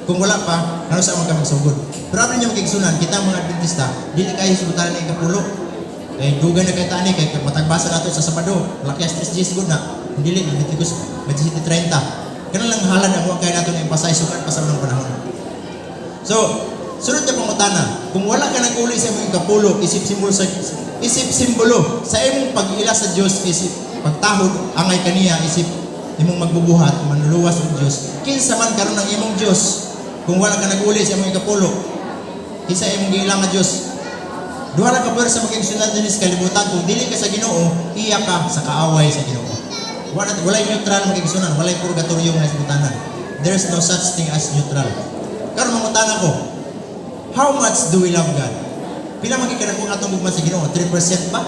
Kung wala pa, kanus-a man ka magsugod? Pero ano niya makigsunan, kita mga Adventista, dili kayo sugutan ng ikapulo. Kay dugay na kay tani, kay matagbasa nato sa Sabado, Malakias 3:10 gud na. Kung dili, Leviticus 27:30. Ganun lang halad ang huwag kay nato na emphasize sukat pa sa unang panahon. So, sunod na pangutana, kung wala ka nag-uli sa imong ikapulo, isip simbolo sa imong pag-ila sa Dios, isip pagtahod angay kaniya, isip imong magbubuhat, manluluwas og Dios. Kinsa man karon ang imong Dios kung wala ka nag-uli sa imong ikapulo? Kinsa imong giila nga Dios? Duha ra ka pwersa makigsunan dinhi sa kalibutan: kung dili ka sa Ginoo, iya ka sa kaaway sa Ginoo. Walay neutral, makigsunan, walay purgatorio nga hisgutanan. There's no such thing as neutral. Karon mangutana ko, how much do we love God? Pila man kadako ang atong gugma sa Ginoo? 3% ba?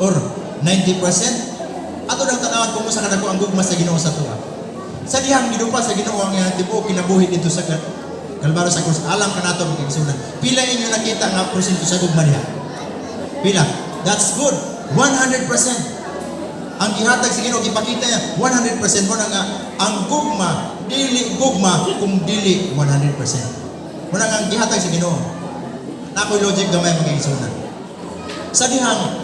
Or 90%? Ato nang tanawan kung unsa kadako ang gugma sa Ginoo sa atoa. Sa dihang gidupa sa Ginoo ang iyang tibuok kinabuhi dito sa Kalbaryo sa krus, alang kanato, mga kaigsuonan. Pila inyo nakita nga porsyento sa gugma diha? Pila? That's good. 100%. Ang gihatag sa Ginoo, gipakita niya 100% mo na nga ang gugma dili gugma kung dili 100%. Mo na nga ang gihatag sa Ginoo. Na ako'y logic gamay, mga kaigsuonan. Sa dihang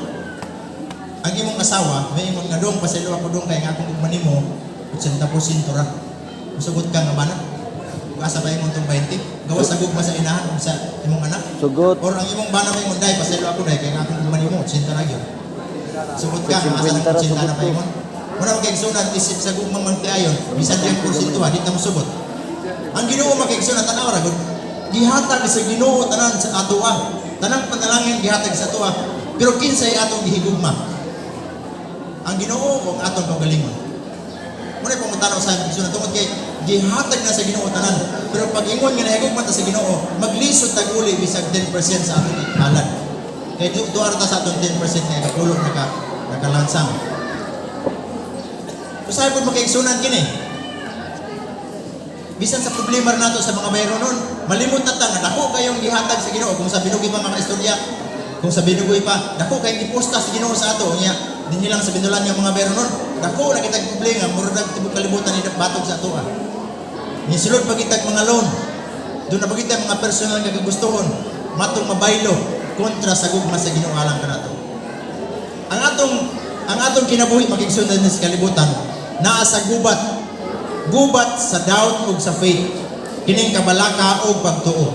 ang imong asawa may ingon nga, "Dong, pasaylo ako, dong, kay nga akong gugma nimo 80% ra." Musugot ka nga bana? Ug asa ba imong tong 20? Gawas sa gugma sa inahan ug sa imong anak? Sugot. Or ang imong bana may ingon, "Day, pasaylo ako, day, kay nga akong gugma nimo 80 ra gyud." Sugot ka nga asa ng 50 ra 80 na sugot ko. paingon? Muna mga kaigsuonan, isip sa gugmang magtiayon, bisan diyang porsyento, di ta mosugot. Ang Ginoo, mga kaigsuonan, tanaw ra gud. Gihatag sa Ginoo tanan sa atoa. Tanang panalangin gihatag sa atoa. Pero kinsay atong gihigugma? Ang Ginoo o ang atong kaugalingon? Muna pangutana sa aming tungod kay gihatag na sa Ginoo tanan. Pero pag ingon nga nahigugma ta sa Ginoo, maglisod tag uli bisag 10% sa atong halad. Kay duar ta sa atong 10% nga ikapulo nakalansang. Usahay po makaigsunan kini. Bisan sa problema nato sa mga bayro nun, malimot na ta nga dako kayong gihatag sa Ginoo. Kung sa binugi pa mga istorya, kung sa binugoy pa, dako kayong giposta sa Ginoo sa ato niya. Dinhi lang sa bindulan nga mga bayro nun, dako na kitag problema, murag tibok kalibutan ni batog sa ato. Nisulod pa kitag mga loan. Doon na pa kita mga personal nga kagustuhon, matong mabaylo kontra sa gugma sa Ginoo alang kanato. Ang atong kinabuhi, makigsunan sa kalibutan, naa sa gubat. Gubat sa doubt ug sa faith. Kining kabalaka og pagtuo.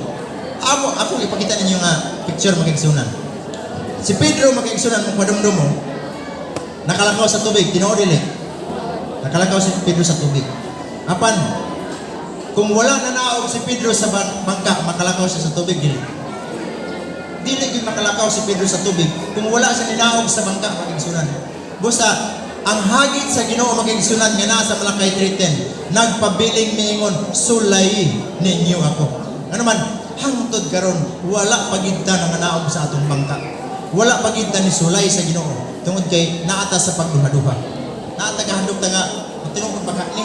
Amo ako ipakita ninyo nga picture, makigsunan. Si Pedro, makigsunan, mo padumdum mo, nakalakaw sa tubig, tinuod dili? Nakalakaw si Pedro sa tubig. Apan kung wala na naog si Pedro sa bangka, makalakaw siya sa tubig, dili? Dili gyud makalakaw si Pedro sa tubig kung wala siya ninaog sa bangka, makigsunan. Busa, ang hagit sa Ginoo, makigsunan, nga nasa Malakay 3:10, nagpabiling miingon, "Sulay ninyo ako." Ano man, hangtod karon wala pa gyud ta nga naog sa atong bangka. Wala pa gyud ta ni sulay sa Ginoo tungod kay naata sa pagduha-duha. Naata kahandok ta nga tinuod ba ka ni?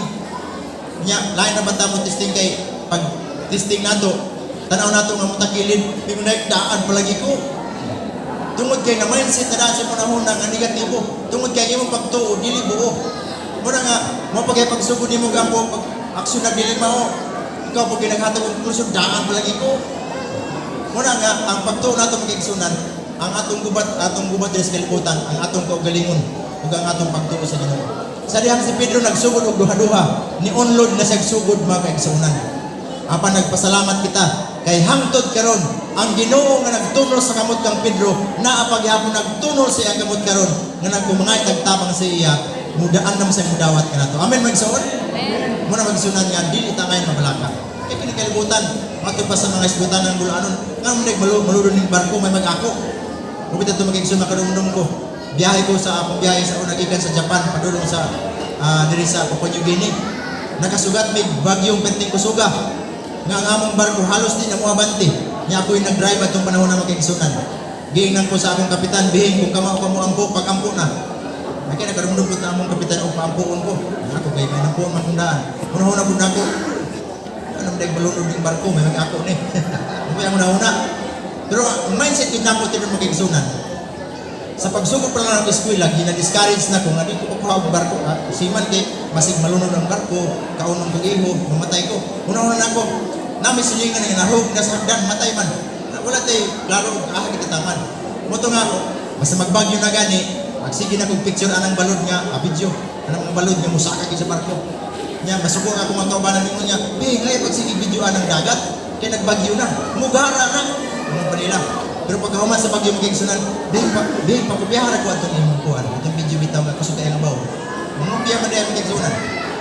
Nya, lain na ba ta mo testing kay pag testing nato, tanaw nato nga mutakilid, ingon na daan palagi ko. Tungod kay na mindset na daan sa panahon nga negatibo. Tungod kay imong pagtuo dili buo. Muna nga mo pag pagsugod nimo gampo pag aksyon na dili mao. Ikaw pag ginaghatag og konklusyon, daan palagi ko. Muna nga ang pagtuo nato, makigsunan, ang atong gubat diri sa kalibutan, ang atong kaugalingon ug ang atong pagtuo sa Ginoo. Sa dihang si Pedro nagsugod og duha-duha, ni unlod na siya sugod, mga kaigsuonan. Apan nagpasalamat kita kay hangtod karon ang Ginoo nga nagtunol sa kamot kang Pedro naa pagyapon nagtunol sa iyang kamot karon nga nagkumangay tagtabang sa iya mudaan naman sa mudawat kanato. Amen, magsuon? Muna magsunan nga dili ta ngayon mabalaka. Kay kini kalibutan, matud pa sa mga isgutan ng bulanon, nga mo maludon ning barko may mag-ako. Ug ito magigsun makadumdum ko. Biyahe ko sa akong biyahe sa una gikan sa Japan padulong sa diri sa Papua New Guinea. Nakasugat mig bagyong perting kusuga. Nga ang among barko halos di na moabante. Nya ako'y nag-drive atong panahon na, makigsunan. Giingnan ko sa akong kapitan, "Bihing kung kamao ka mo ampo, pag-ampo na." Ay kaya nagkarumdum ko na among kapitan og paampuon ko. Ako kay may nampuon man kong daan. Una-una pud nako. Ano man malunod ning barko, may mag-ako ni. Ano ang una-una? Pero ang mindset yun nako tinuod, mga kaigsunan. Sa pagsugod pa lang ng eskwela, gina-discourage na ko nga di ko pakuha og barko. Ah, seaman kay basig malunod ang barko, kaon ng iho, mamatay ko. Una-una na ako, nami silingan nga nahog na sa hagdan, matay man. Wala tay klaro og aha gitataman. Mao to nga ako, basta magbagyo na gani, magsige na kong picture anang balod nga, ah, video, anang mga balod nga musaka gyud sa barko. Nya masuko nga akong mga kaubanan ningon niya, "Bi, ngay pagsige video anang dagat, kay nagbagyo na, mugara na." Mga panila. Pero pagkahuman sa bagyo, mga kaigsunan, "Bi, pa, bi, pakopyahan ako atong imong kuan, atong video bitaw nga kusog kay nga baw." Mangopya man diay, mga kaigsunan.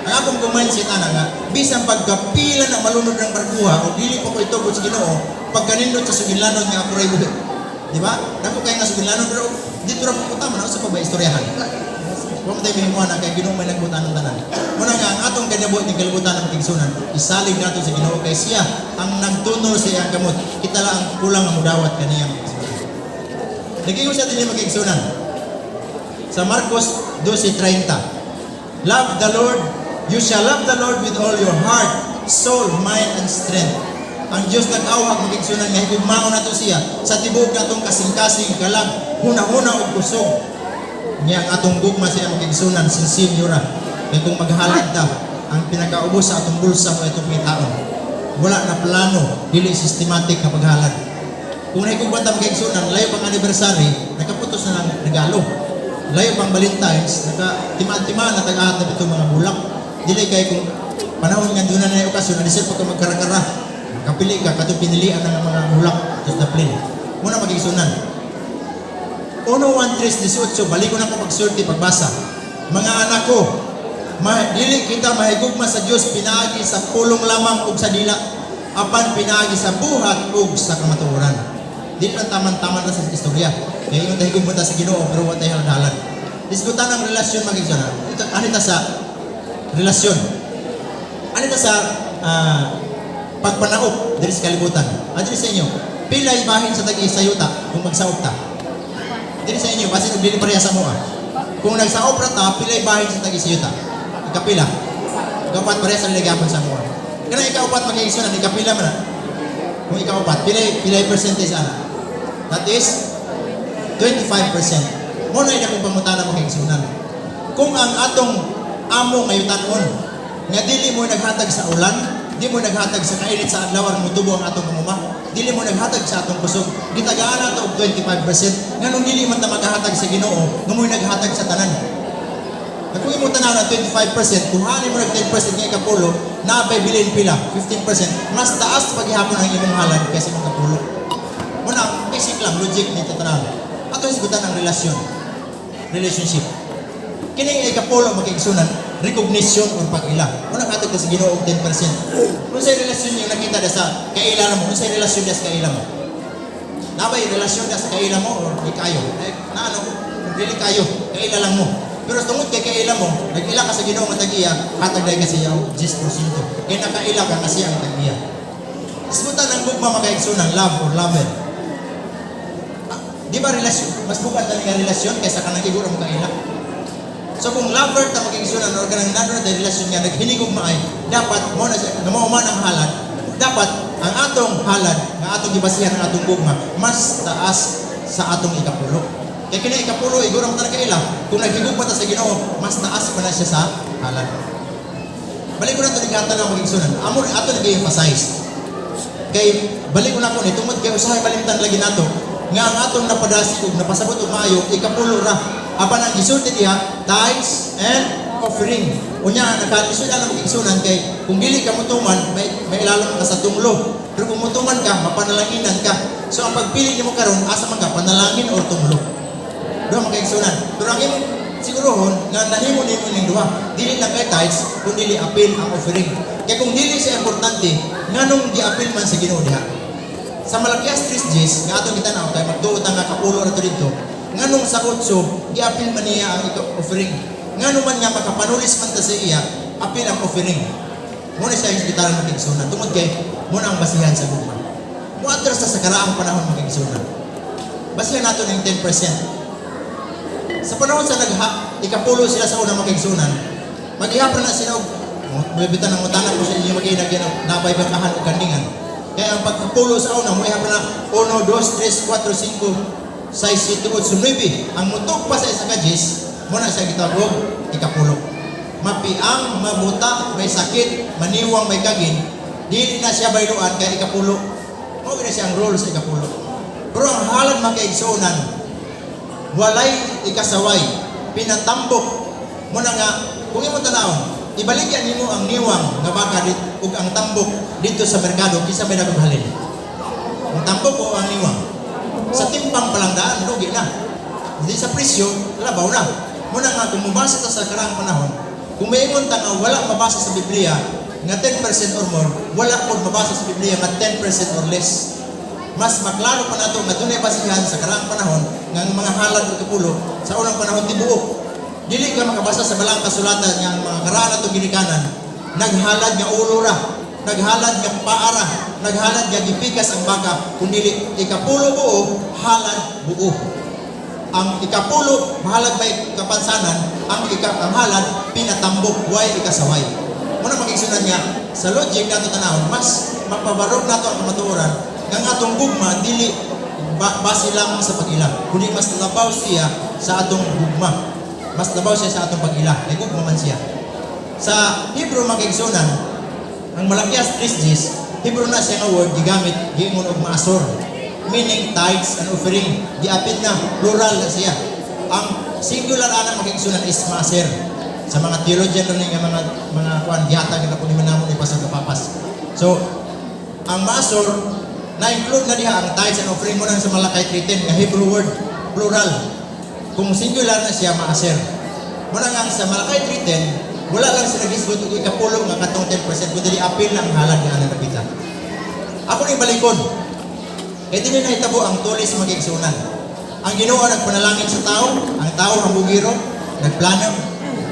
Ang akong mindset ana nga, bisan pagkapila na malunod ng barkuha o dili pa ko itugot sa Ginoo, pagkanindot sa sugilanon nga ako ray buhi. Di ba? Dako kay nga sugilanon pero dito ra pupunta man sa pa ba istoryahan. Wa man tayo mahimuan na kay Ginoo may nagbutan ng tanan. Muna nga ang atong kinabuhi ning kalibutan ng kaigsunan, isalig nato sa Ginoo kay siya ang nagtunol sa iyang kamot. Kita lang ang kulang nga mudawat kaniya, mga kaigsunan. Naging siya dinhi, mga kaigsunan. Sa Marcos 12:30. Love the Lord, you shall love the Lord with all your heart, soul, mind, and strength. Ang Diyos nag-awhag, mga kaigsunan, nga higugmaon nato siya sa tibuok natong kasing-kasing, kalag, huna-huna ug kusog. Niya ang atong gugma siya, mga kaigsunan, sinsinyo ra. Kay kung maghalad ta, ang pinakaubos sa atong bulsa mo itong taon. Wala na plano, dili systematic nga paghalad. Kung nahigugma ta, mga kaigsunan, layo pang anniversary, nakaputos na ng regalo. Layo pang Valentine's, naka timaan-timaan na tag-ahat na itong mga bulak. Dili kay kung panahon nga doon na na okasyon, alisod pa ka magkarakara. Kapili ka, katong pinilian ng mga bulak, tapos na plane. Muna, mga kaigsunan. 1.3.18, balik ko na ko pagsulti, pagbasa. "Mga anak ko, dili kita mahigugma sa Dios pinaagi sa pulong lamang ug sa dila, apan pinaagi sa buhat ug sa kamatuoran." Dili lang taman-taman na sa istorya. Kaya ingon tayo higugma ta sa Ginoo pero wa tayo halad. Diskutan ang relasyon, mga kaigsunan. Ito ano ta sa relasyon? Ano ta sa pagpanaop diri sa kalibutan? Ano sa inyo? Pilay bahin sa tag-isa yuta kung magsaop ta? Dili sa inyo, kasi dili pareha sa moa. Kung nagsaop ra ta, pilay bahin sa tag-isa yuta? Ikapila? Ikaupat, pareha sa ligyapon sa moa. Kana ikaupat, mga kaigsunan, ikapila man na? Kung ikaupat, pilay pilay percentage ana? That is 25%. Mo na akong pangutana, mga kaigsunan. Kung ang atong amo ngayutanon nga dili mo naghatag sa ulan, di mo naghatag sa kainit sa adlaw aron motubo ang atong panguma, dili mo naghatag sa atong kusog, gitagaan nato og 25%, nganong dili man ta maghatag sa Ginoo nga mo'y naghatag sa tanan? At kung imong tanan ang 25%, kuhanin mo nag 10% nga ikapulo, naa pay bilin pila, 15%, mas taas paghihapon ang imong halad kaysa imong kapulo. Muna, basic lang, logic nito tanan. Ato hisgutan ang relasyon. Relationship. Kini ikapulo, mga kaigsunan, recognition or pag-ila. Unang hatag ka sa Ginoo og 10%. Unsay relasyon yung nakita da sa kaila mo? Unsay relasyon da sa kaila mo? Nabay relasyon da sa kaila mo or di kayo? Eh, na ano, kung dili kayo, kaila lang mo. Pero tungod kay kaila mo, nag-ila ka sa Ginoo nga tag-iya, hatag dahil kasi og 10%. Kaya nakaila ka kasi ang tag-iya. Isgutan ang gugma, mga kaigsunan, love or lover. Ah, di ba relasyon, mas bukad na nga relasyon kaysa kanang iguro mo kaila? So kung lover ta, mga kaigsunan, or kanang nandun na relasyon nga naghinigugma maay, dapat mo na siya, nga mao man ang halad, dapat ang atong halad, nga atong gibasihan ang atong gugma, mas taas sa atong ikapulo. Kaya kini ikapulo, iguro mo ta kaila, kung naghigugma ta sa Ginoo, mas taas pa na siya sa halad. Balik ko na ito nagkanta ng mga kaigsunan. Amo ato nag-emphasize. Kay balik ko na ko ni tungod kay usahay malimtan lagi nato nga ang atong napadasig ug napasabot og maayo ikapulo ra. Apan ang gisulti diha, tithes and offering. Unya nakalisod ang mga kaigsunan kay kung dili ka mutuman, may ilalom ka sa tunglo. Pero kung mutuman ka, mapanalanginan ka. So ang pagpili nimo karon, asa man ka, panalangin or tunglo? Duha, mga kaigsunan. Pero ang imong sigurohon nga nahimo nimo ning duha. Dili lang kay tithes, kun dili apil ang offering. Kay kung dili siya importante, nganong giapil man sa Ginoo diha? Sa Malakias 3:10 nga atong gitanaw kay magtuo ta nga kapulo ra to didto. Nganong sa 8 giapil man niya ang offering? Ngano man nga makapanulis man ta sa iya, apil ang offering? Mo na siya ang gitaran, mga kaigsunan. Tungod kay mo na ang basihan sa gugma. Mo atras sa karaang panahon, mga kaigsunan. Basihan nato ng 10%. Sa panahon sa nagha, ikapulo sila sa unang, mga kaigsunan, maghihapon na sila og mabitan ng utana ko sa inyo mag-inag nabay bakahan o kandingan. Kaya ang pagkapulo sa una, mo pa na 1, 2, 3, 4, 5, 6, 7, 8, 9. Ang mutok pa sa isa ka 10, mo na siya gitawag og ikapulo. Mapiang, mabuta, may sakit, maniwang, may kagin, dili na siya bayluan kay ikapulo. Mao na siya ang role sa ikapulo. Pero ang halad, mga kaigsuonan, walay ikasaway, pinatambok. Mo na nga, kung imo tanawon, ibaligyan nimo ang niwang nga baka dit, ug ang tambok dito sa merkado, kinsa may dakong halin? Ang tambok o ang niwang? Sa timbang pa lang daan, lugi na. Hindi sa presyo, labaw na. Muna nga, kung mabasa ta sa karaang panahon, kung maingon ta nga wala mabasa sa Biblia nga 10% or more, wala pod mabasa sa Biblia nga 10% or less. Mas maklaro pa nato nga dunay basihan sa karaang panahon nga ang mga halad o ikapulo sa unang panahon tibuok. Dili ka makabasa sa balaang kasulatan nga ang mga karaan natong ginikanan naghalad nga ulo ra, naghalad nga paa ra, naghalad nga gipikas ang baka, kundi ikapulo buo, halad buo. Ang ikapulo, mahalad may kapansanan, ang halad pinatambok, way ikasaway. Muna magigsunan nga sa logic nato tanawon, mas mapabarog nato ang kamatuoran nga ang atong gugma dili base lamang sa pag-ila, kundi mas labaw siya sa atong gugma. Mas labaw siya sa atong pag-ila, kay gugma man siya. Sa Hebrew, mga kaigsuonan, ang Malakias 3:10, Hebrew na siya nga word gigamit, giingon og maasor. Meaning tithes and offering. Giapid na, plural na siya. Ang singular ana, mga kaigsuonan, is maaser. Sa mga theologian rin nga mga kuan, gihatag na kuno namo ni Pastor Kapapas. So, ang maasor na-include na diha ang tithes and offering mo nang sa Malakay 3:10 nga Hebrew word, plural. Kung singular na siya, maaser. Muna nga ang sa Malakay 3:10, wala lang sila gisgot og ikapulo nga katong 10%, kundi di apil na ang halad nga anang napita. Ako ni balikon. Kay dinhi nahitabo ang tulis, mga kaigsuonan. Ang Ginoo nagpanalangin sa tao, ang tao hambugiro, nagplano.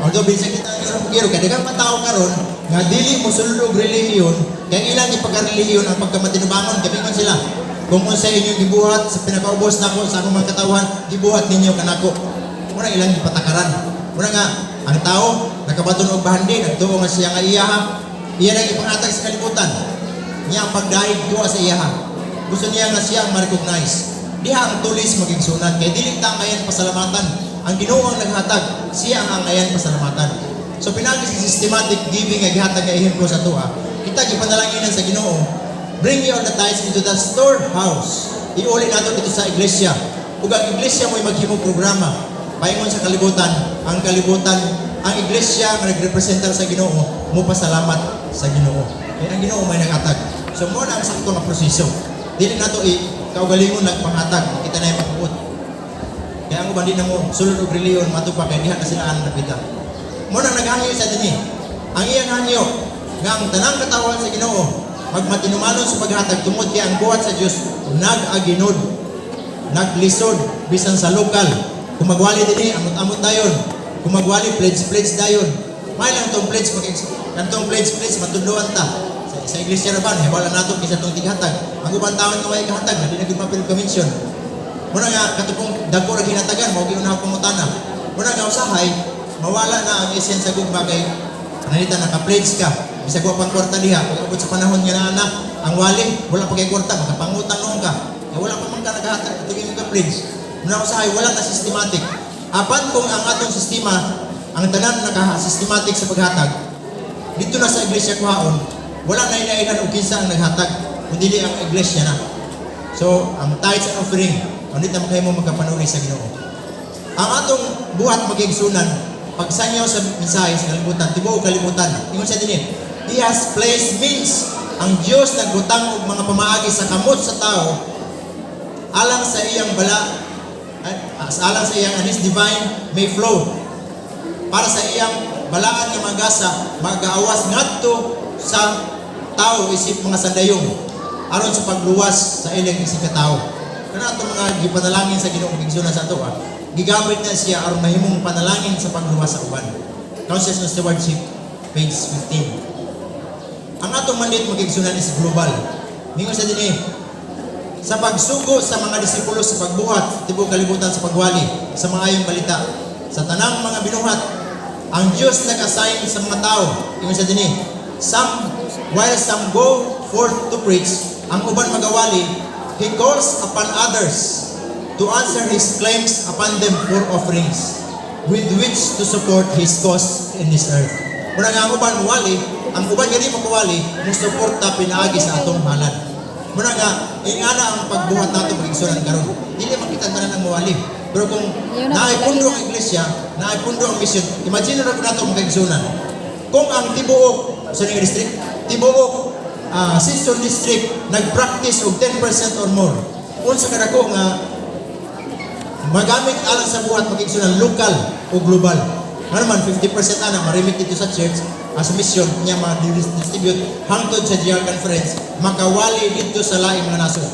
Although bisag kita ang hambugiro, kay daghang mga tao karon nga dili mo sulod og relihiyon, kay ilang ipagkarelihiyon ang pagkamatinubangon, kay mingon sila, "Kung unsa inyong gibuhat sa pinakaubos nako sa akong mga katawhan, gibuhat ninyo kanako." Muna ilang gipatakaran. Muna nga ang tao nakabaton og bahandi, nagtuo nga siya nga iyaha, iya nang ipanghatag sa kalibutan. Niya ang pagdahig duwa sa iyaha. Gusto niya nga siya ang ma-recognize. Diha ang tulis, mga kaigsuonan, kay dili ta angayan pasalamatan. Ang Ginoo ang naghatag, siya ang angayan pasalamatan. So pinagi sa systematic giving nga gihatag nga ehemplo sa atoa, kita gipanalanginan sa Ginoo, "Bring ye all the tithes into the storehouse." Iuli nato dito sa iglesia. Ug ang iglesia mo'y maghimong programa. Paingon sa kalibutan, ang kalibutan, ang iglesia nga nagrepresentar sa Ginoo, mo pasalamat sa Ginoo. Kaya ang Ginoo may naghatag. So mo na ang sakto nga proseso. Dili nato i kaugalingon nagpanghatag, kita na yung mabuot. Kaya ang uban di na mo sulod og relihiyon mato pa kay diha na sila ang napita. Mo nang naghangyo sa dinhi. Ang iyang hangyo nga ang tanang katawhan sa Ginoo magmatinumanon sa paghatag tungod kay ang buhat sa Dios nag-aginod, naglisod bisan sa lokal. Kung magwali dinhi, amot-amot dayon. Kung magwali, pledge pledge dayon. May lang tong pledge mag kantong pledge pledge matunduan ta. Sa iglesia ra ba, wala nato kinsa tong tighatag. Ang uban taon nga way kahatag, na di na gyud mapil commission. Muna nga katupong dagko ra ginatagan mao giunahang pangutana. Muna nga usahay mawala na ang essence sa gugma kay pananglitan naka-pledge ka. Bisag wa pang kwarta diha, pag abot sa panahon nga naa na ang wali, wala pa kay kwarta, makapangutang noon ka. Kay wala pa man ka naghatag, tingin ka pledge. Muna usahay wala na systematic. Apan kung ang atong sistema, ang tanan naka-systematic sa paghatag, dito na sa iglesia kuhaon, wala na inailan og kinsa ang naghatag, kundi ang iglesia na. So, ang tithes and offering, ano ta makahimo magkapanuli sa Ginoo. Ang atong buhat, mga kaigsuonan, pagsanyaw sa mensahe sa kalibutan, tibuok kalibutan. Ingon siya dinhi, "He has placed means." Ang Dios nagbutang og mga pamaagi sa kamot sa tao alang sa iyang bala alang sa iyang and His divine may flow para sa iyang balaan nga magasa magaawas ngadto sa tao isip mga sandayong aron sa pagluwas sa ilang isip ka tao. Kana atong mga gipanalangin sa Ginoo, gigsunan sa ato gigamit na siya aron mahimong panalangin sa pagluwas sa uban. Counsels on Stewardship, page 15. Ang atong mandate, mga kaigsuonan, is global. Mingon sa dinhi, sa pagsugo sa mga disipulo sa pagbuhat tibuok kalibutan sa pagwali sa maayong balita sa tanang mga binuhat, ang Dios nag-assign sa mga tao. Ingon sa dinhi, some while some go forth to preach Ang uban magawali, he calls upon others to answer his claims upon them for offerings with which to support his cause in this earth. Muna nga ang uban wali, ang uban gani makawali, mo suporta pinaagi sa atong halad. Muna nga, ingana ang pagbuhat nato, mga igsuonan, karon. Dili man kita tanan ang mawali. Pero kung Ayaw na, naay pundo lagi ang iglesia, naay pundo ang mission, imagine na nato, mga igsuonan. Kung ang tibuok sa ning district, tibuok Sinson District nag-practice og 10% or more. Unsa kadako nga magamit alang sa buhat, mga igsuonan, local o global. Nga naman 50% ana ma-remit dito sa church as mission niya, ma-distribute hangtod sa GR conference, makawali dito sa laing mga nasod.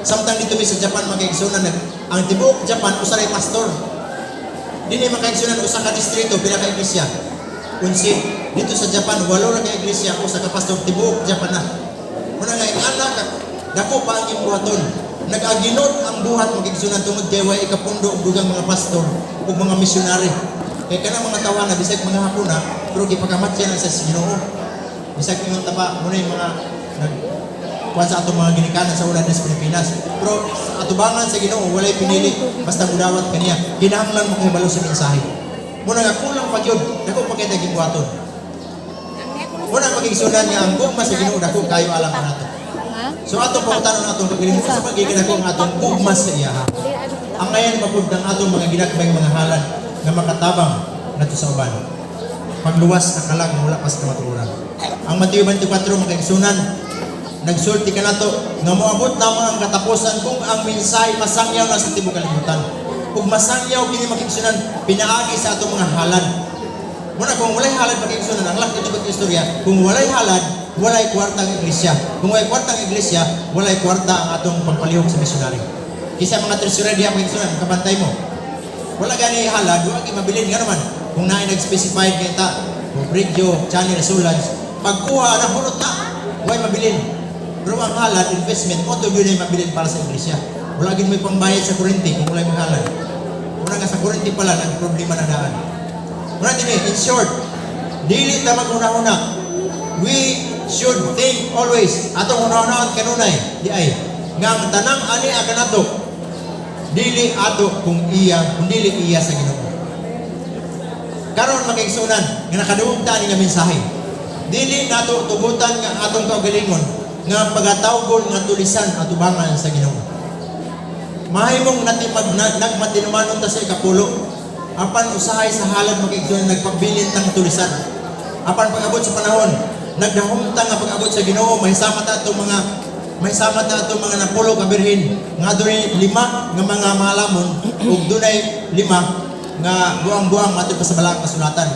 Samtang dito mi sa Japan, mga igsuonan, ang tibuok Japan usa ray pastor. Dinhi, mga igsuonan, usa ka distrito, pila ka iglesia? 11. Dito sa Japan, walo ra ka iglesia, usa ka pastor, tibuok Japan na. Muna nga ingana ka dako pa ang imong buhaton. Nag-aginod ang buhat, mga igsuonan, tungod kay way ikapundo og dugang mga pastor ug mga misyonary. Kay kanang mga tawana bisag mga hapuna pero gipakamatyan ang sa Ginoo. Bisag ingon ta pa muna yung mga nag kuan sa atong mga ginikanan sa ulan sa Pilipinas. Pero sa atubangan sa Ginoo walay pinili, basta mudawat kaniya. Kinahanglan mo kahibalo sa mensahe. Muna nga kulang pa gyud, dako pa kay gibuhaton. Muna, mga igsuonan, nga ang gugma sa Ginoo dako kayo alang kanato. Ha? So atong pangutanon atong paghilingon sa pagiging dako ang atong gugma sa iya. Ang ngayon pa pud ng atong mga ginagmayng mga halad nga makatabang ngadto sa uban. Pagluwas sa kalag nga wala pa sa kamatuoran. Ang Mateo 24, mga igsuonan, nagsulti kanato nga moabot lamang ang katapusan kung ang mensahe masangyaw na sa tibuok kalibutan. Ug masangyaw kini, mga igsuonan, pinaagi sa atong mga halad. Muna kung walay halad, mga igsuonan, ang laki ito istorya, kung walay halad, walay kwarta ang iglesia. Kung walay kwarta ang iglesia, walay kwarta ang atong pagpalihok sa misyonary. Kisa mga treasurer diha, mga igsuonan, kabantay mo. Wala gani halad, wala gyud mabilin nga naman. Kung naay nag-specified kay ta, kung radio, channel, sulans, pagkuha na hulot na, way mabilin. Pero ang halad, investment, mo to yun ay mabilin para sa iglesia. Wala gyud may pangbayad sa kuryente kung walay maghalad. Una nga sa kuryente pala, nagproblema na daan. Muna din eh, in short, dili ta maghuna-huna. We should think always. Atong hunahunahon kanunay, di ay, nga ang tanang ani kanato, dili ato kung iya, kung dili iya sa Ginoo. Karon, mga igsuonan, nga nakadungog ta ani nga mensahe. Dili nato tugutan nga ang atong kaugalingon nga pagatawgon nga tulisan atubangan sa Ginoo. Mahimong natimag na, nagmatinumanon ta sa ikapulo. Apan usahay sa halad, mga igsuonan, nagpabilin tang tulisan. Apan pag-abot sa panahon, nagdahom ta nga pag-abot sa Ginoo, mahisama ta atong mga napulo ka birhen nga dunay lima nga mga malamon ug dunay lima nga buang-buang matud pa sa balaang kasulatan.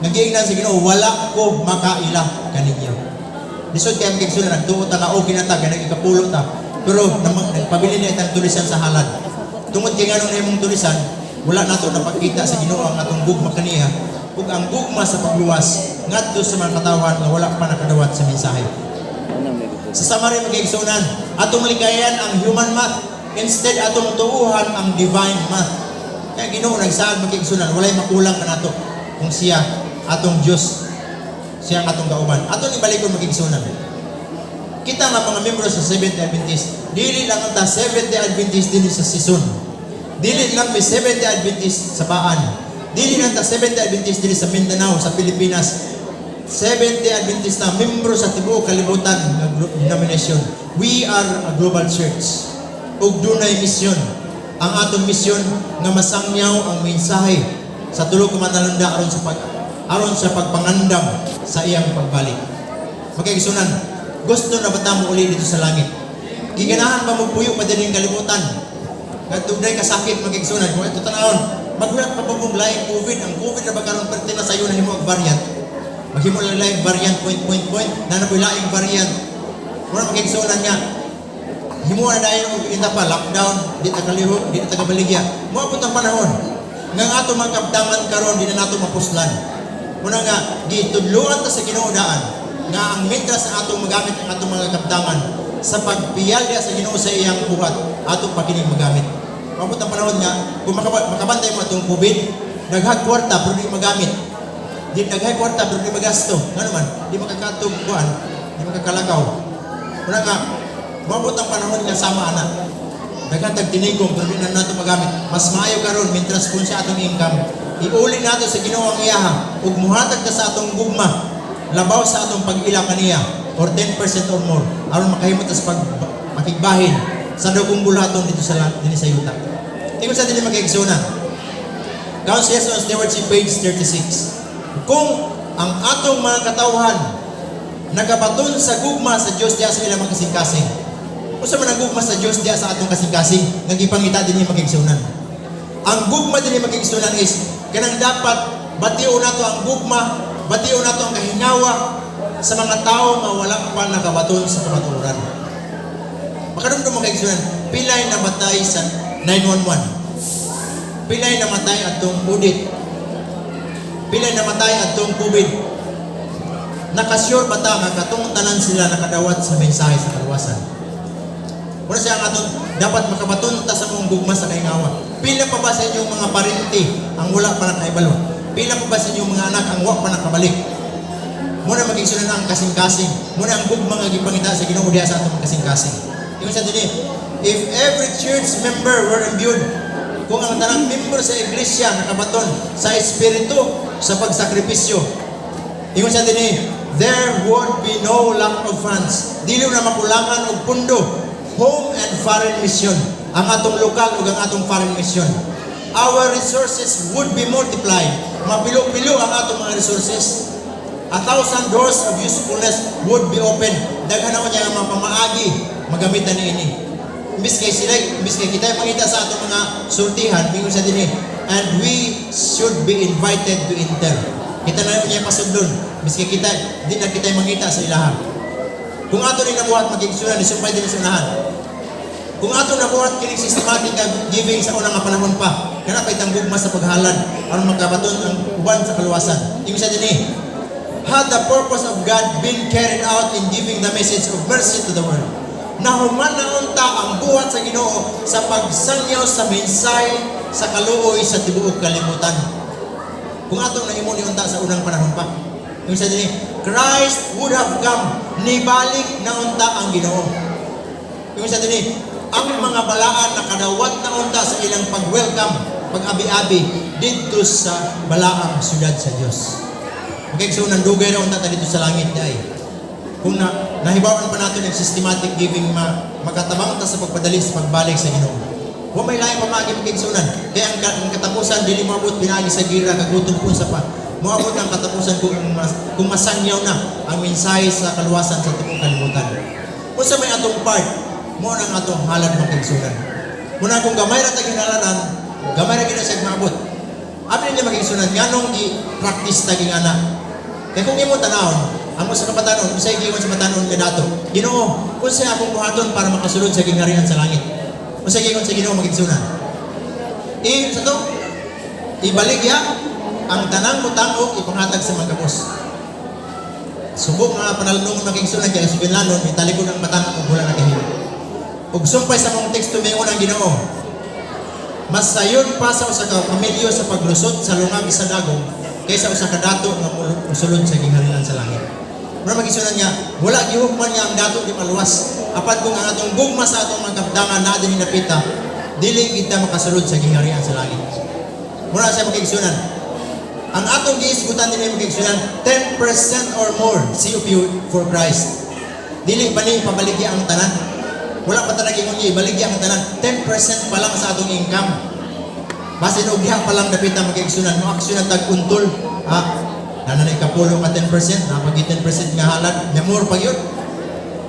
Nga giingnan sa Ginoo, "Wala ko makaila kaninyo." Lisod kay, mga igsuonan, nagtuo ta nga okay na ta, kay ikapulo ta. Pero nagpabilin na itang tulisan sa halad. Tungod kay nganong nahimong tulisan, wala nato napakita sa Ginoo ang atong gugma kaniya ug ang gugma sa pagluwas ngadto sa mga katawhan nga wala pa nakadawat sa mensahe. Ano may gusto? Sa summary, mga igsuonan, atong likayan ang human math, instead atong tuuhan ang divine math. Kaya Ginoo nagsaad, mga igsuonan, walay makulang kanato kung siya atong Dios, siya ang atong kauban. Ato ni balikon, mga igsuonan. Kita nga mga membro sa Seventh-day Adventist, dili lang ang ta Seventh-day Adventist dinhi sa Sison. Dili lang may Seventh-day Adventist sa Baan. Dili lang ta Seventh-day Adventist dinhi sa Mindanao, sa Pilipinas. Seventh-day Adventist na membro sa tibuok kalibutan nga denomination. We are a global church. Ug dunay misyon. Ang atong misyon nga masangyaw ang mensahe sa tulo ka manalunda aron sa pagpangandam sa iyang pagbalik. Mga igsuonan, gusto na ba ta mo uli dito sa langit? Giganahan ba mo puyo pa din kalibutan? Nagtugday kasakit, mga igsuonan, kung ito tanawon, maghulat pa ba mong laing COVID? Ang COVID na ba karon perte na sayo na himo ang variant. Maghimo lang laing variant, point, point, point, na na laing variant. Muna, mga igsuonan, nga, himo na dayon og inta pa lockdown, di ta kalihok, di ta kabaligya. Moabot ang panahon nga ang ato mga kabdangan karon di na nato mapuslan. Muna nga gitudloan ta sa Ginoo daan nga ang mitras sa atong magamit ang atong mga kabdangan sa pagpiyal diha sa Ginoo sa iyang buhat, ato pa kining magamit. Moabot ang panahon nga kung makabantay mo atong COVID, daghag kwarta pero di magamit. Di daghag kwarta pero di magasto. Ngano man, di makakatog kuan, di makakalakaw. Muna nga Moabot ang panahon nga sama ana. Daghan tag tinigong pero di na nato magamit. Mas maayo karon, mintras kung sa atong income, iuli nato sa Ginoo ang iyaha ug muhatag ta sa atong gugma labaw sa atong pag-ila kaniya or 10% or more aron makahimo ta sa pag makigbahin sa dugong bulaton dito sa dinhi sa yuta. Ingon sa dili, mga kaigsuonan. Counsels on Stewardship, page 36. Kung ang atong mga katawhan nagabaton sa gugma sa Dios diya sa ilang mga kasing-kasing. Unsa man ang gugma sa Dios diya sa atong kasing-kasing nga gipangita dinhi, mga kaigsuonan? Ang gugma dinhi, mga kaigsuonan, is kanang dapat bation nato ang gugma, bation nato ang kahingawa sa mga tao nga wala pa nakabaton sa kamatuoran. Makadumdum, mga kaigsuonan, pilay namatay sa 911? Pilay namatay atong audit? Pilay namatay atong COVID? Nakasure ba ta nga katong tanan sila nakadawat sa mensahe sa kaluwasan? Muna siya ang atong dapat makabaton ta sa mong gugma sa kahingawa. Pila pa ba sa inyong mga parente ang wala pa nakaibalo? Pila pa ba sa inyong mga anak ang wa pa nakabalik? Muna magigsunan ang kasing-kasing. Muna ang gugma nga gipangita sa Ginoo diha sa atong kasing-kasing. Ingon sa dinhi, if every church member were imbued, kung ang tanang member sa iglesia nakabaton sa espiritu sa pagsakripisyo, ingon sa dinhi, there would be no lack of funds. Dili na makulangan og pundo. Home and foreign mission. Ang atong lokal ug ang atong foreign mission. Our resources would be multiplied. Mapilo-pilo ang atong mga resources. A thousand doors of usefulness would be open. Daghan ako niya nga mga pamaagi magamitan niini. Imbis kay kita mangita sa atong mga sultihan, ingon sa dinhi, and we should be invited to enter. Kita na niya pasundon. Imbis kay kita, di na kita mangita sa ilaha. Kung ato ni nabuhat, mga kaigsuonan, isumpay din sa unahan. Kung ato nabuhat kining systematic nga giving sa unang nga panahon pa, kana pa itang gugma sa paghalad aron makabaton ang uban sa kaluwasan. Ingon sa dinhi, had the purpose of God been carried out in giving the message of mercy to the world, nahuman na unta ang buhat sa Ginoo sa pagsangyaw sa mensahe sa kaluoy sa tibuok kalibutan. Kung atong nahimo ni unta sa unang panahon pa. Ingon sa dinhi, Christ would have come, nibalik na unta ang Ginoo. Ingon sa dinhi, ang mga balaan nakadawat na unta sa ilang pag-welcome, pag-abi-abi didto sa balaang syudad sa Dios. Okay, so nandugay ra unta ta dito sa langit day. Kung nahibawan pa nato ng systematic giving, makatabang ta sa pagpadali sa pagbalik sa Ginoo. Wa may laing pamaagi, mga kaigsuonan. Kaya ang katapusan dili moabot pinaagi sa gira, kagutom kung sa pa. Moabot ang katapusan kung masangyaw na ang mensahe sa kaluwasan sa tibuok kalibutan. Unsa may atong part, mo nang atong halad, mga kaigsuonan. Muna kung gamay ra ta ginhalaran, gamay ra gid na siya maabot. Abi ninyo, mga kaigsuonan, nganong gi-practice ta ging-ana? Kay kung imo tanawon, ang sa kabatanon, unsay giingon sa batanon nga dato? "Ginoo, unsay akong buhaton para makasulod sa gingharian sa langit?" Unsay giingon sa Ginoo, mga kaigsuonan? Sa to, ibaligya ang tanang butang ug ipanghatag sa mga kabos. Subo nga panalunong, mga kaigsuonan, kay suginlanon, italikod ang batanon ug wala nakahimo. Ug sumpay sa mong teksto, mingon ang Ginoo, mas sayon pa sa usa ka kamelyo sa paglusot sa lungag sa dagom kaysa usa ka dato nga musulod sa gingharian sa langit. Mura magisunan nga, wala gihukman nga ang dato di maluwas. Apan kung ang atong gugma sa atong mga kapdangan naa dinhi napita, dili kita makasulod sa gingharian sa langit. Mura siya, mga kaigsuonan. Ang atong giisgutan dinhi, mga kaigsuonan, 10% or more COP for Christ. Dili pa ni pabaligya ang tanan. Wala pa talaga ingon niya, ibaligya ang tanan. 10% pa lang sa atong income. Basin og diha pa lang dapita, mga kaigsuonan, mo aksyon ang tag-untol. Ha? Nananay kapulo ka 10%, napagi 10% nga halad, more pa yun.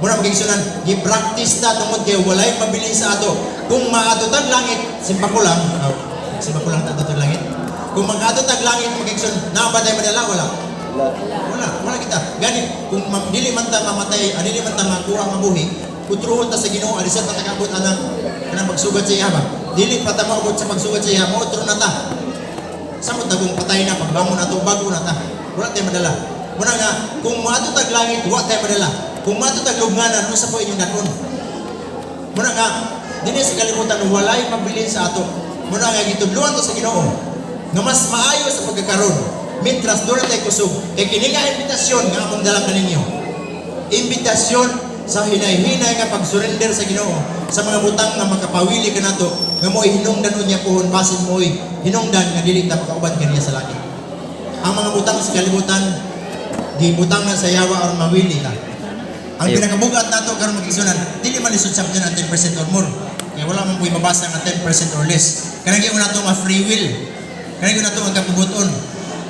Muna, mga kaigsuonan, gi-practice na tungod kay walay mabilin sa ato. Kung maadto tag langit, simba ko lang, oh, simba ko lang adto tag langit. Kung mag-adto tag langit, mga kaigsuonan, naa ba tayo madala? Wala. Wala. Wala, wala kita. Gani, kung dili man ta mamatay, dili man ta makuha mabuhi, utruhon ta sa Ginoo, arisan ta takabot anang kanang pagsugat sa iya ba. Dili pa ta maabot sa pagsugat sa iya, mautro na ta. Samot na kung patay na, pagbangon na to, bago na ta. Wala tayo madala. Muna nga, kung maadto tag langit, wa tayo madala. Kung maadto tag lubnganan, unsa po inyong dad-on? Muna nga, dinhi sa kalibutan, walay mabilin sa ato. Muna nga, gitudluan to sa Ginoo nga mas maayo sa pagkakaroon, mientras doon tayo kusog. Kay kini nga imbitasyon nga akong dala kaninyo, imbitasyon sa Sa hinay-hinay nga pag-surrender sa Ginoo sa mga butang nga makapawili kanato nga mo'y hinungdan unya puhon, basin mo'y hinungdan nga dili ta makauban kaniya sa langit. Ang mga butang sa kalibutan, gibutang na sa yawa aron mawili ta. Ang Ayaw. pinakabugat nato karon, mga igsuonan, dili man lisod sa ang 10% or more. Kaya wala man po'y mabasa nga 10% or less. Kanang gyud nato nga free will. Kanang gyud nato ang kabubuton.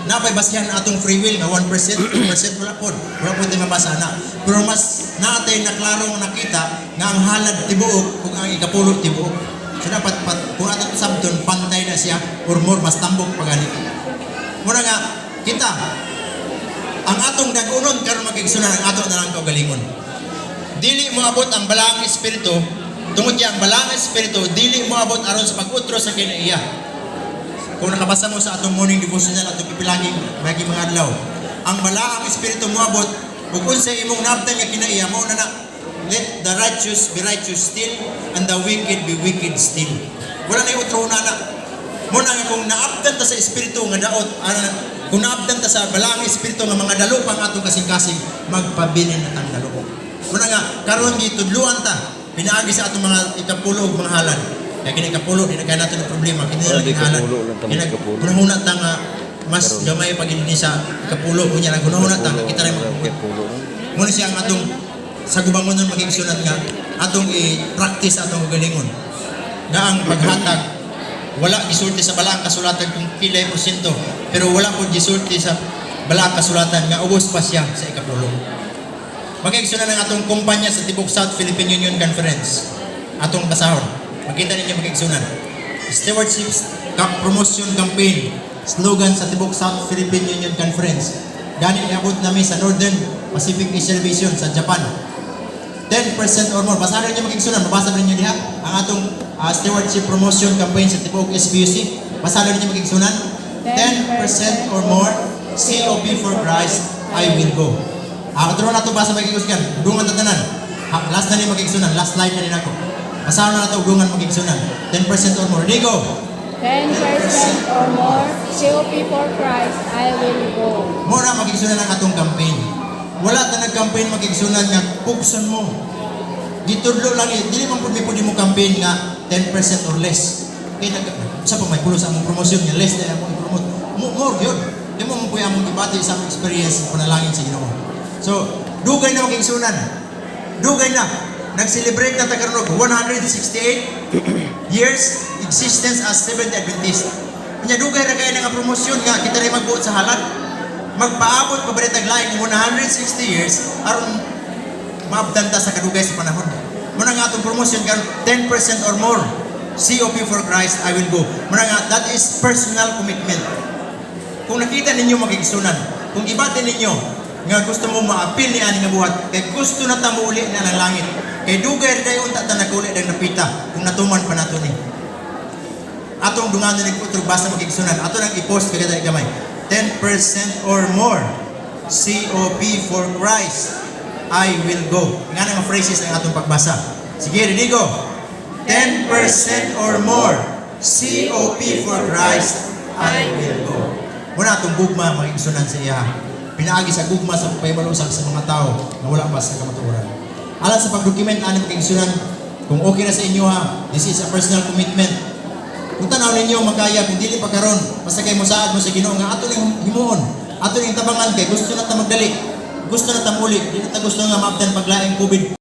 Napay basihan atong free will nga 1%, 2%, wala pod. Wala pod tay mabasa na. Pero mas naatay na klaro nga nakita nga ang halad tibuok ug ang ikapulo tibuok. So dapat pat, kung atong sabton, pantay na siya or more, mas tambok pagali. Muna nga kita ang atong dagunon karon, mga igsuonan, ang ato na lang kaugalingon. Dili mo abot ang balaang espiritu tungod kay ang balaang espiritu dili mo abot aron sa pag-utro sa kinaiya. Kung nakabasa mo sa atong morning devotional, atong pipilaging magi mga adlaw, ang balaang espiritu mo abot ug unsa imong naabtan nga kinaiya, mao na na. Let the righteous be righteous still and the wicked be wicked still. Wala na utro na na. Mo na nga kung naabtan ta sa espiritu nga daot, ano, kung naabtan ta sa balaang espiritu nga mga dalo pa ang atong kasing-kasing, magpabilin na tang dalo. Muna nga karon gitudluan ta pinaagi sa atong mga ikapulo ug mga halad. Kaya kini ikapulo, di na kaya nato ng problema kini Wala, na di halad. ikapulo lang, tama, Kini ikapulo. hunahuna ta nga mas Karon. gamay pag ini sa ikapulo unya nang hunahuna ta nga kita rin magbuot. Ikapulo. Muna siya ang atong sa gubangon maging sunod nga atong i-practice atong galingon nga ang paghatag wala gisulti sa balaang kasulatan kung pilay porsyento, pero wala po gisulti sa balaang kasulatan nga ubos pa siya sa ikapulo. Magigsunan ang atong kumpanya sa tibok South Philippine Union Conference. Atong basahon. Makita ninyo, magigsunan. Stewardship Cup Promotion Campaign. Slogan sa tibok South Philippine Union Conference. Gani iabot nami sa Northern Pacific Asia Division sa Japan. 10% or more. Basahan ninyo, magigsunan. Mabasa ba ninyo diha? Ang atong stewardship promotion campaign sa tibok SPUC. Basahan ninyo, magigsunan. 10% or more. COP for Christ, I will go. Ah, otro na to basa, magigsunan. Dungan tatanan. Ha, last na ni, magigsunan. Last line na rin ako. Basahan na nato dungan, magigsunan. 10% or more. Ready, go. 10% or more, COP for Christ, I will go. Mo na, magigsunan, ang atong campaign. Wala ta nag-campaign, magigsunan, nga pugson mo. Gitudlo lang eh. Dili man pud mi pwede mo campaign nga 10% or less. Kay nag sa pa may pulo sa among promosyon nga less na among i-promote. Mo more yun. Di mo mo among gibati sa among experience panalangin sa Ginoo. So, dugay na, magigsunan. Dugay na. Nag-celebrate na ta karon og 168 years existence as Seventh Adventist. Nya dugay ra kay nga promosyon nga kita rin magbuot sa halad. Magpaabot pa ba tag laing 160 years aron maabdan ta sa kadugay sa panahon. Muna nga atong promosyon karon, 10% or more. COP for Christ, I will go. Muna nga that is personal commitment. Kung nakita ninyo, magigsunan, kung ibati ninyo nga gusto mo maapil ni ani nga buhat, kay gusto na ta muuli na ng langit. Kay dugay ra dayon ta ta naguli ng napita kung natuman pa nato ni. Atong dunganon ng utro basa, magigsunan. Ato nang i-post kay kada gamay. 10% or more. COP for Christ, I will go. Nga nga phrases ang atong pagbasa. Sige, ready, go. 10% or more. COP for Christ, I will go. Muna atong gugma, magigsunan, sa iya. Pinaagi sa gugma sa pagpahibalo usab sa mga tao na wala pa sa kamatuoran. Alang sa pag-document ani, magigsunan, kung okay na sa inyo ha, this is a personal commitment. Kung tanaw ninyo makaya, kung dili pa karon, basta kay mosaad mo sa Ginoo nga ato ning himuon, ato ning tabangan kay gusto na ta magdali. Gusto na ta muli, di na ta gusto nga maabdan paglaing COVID.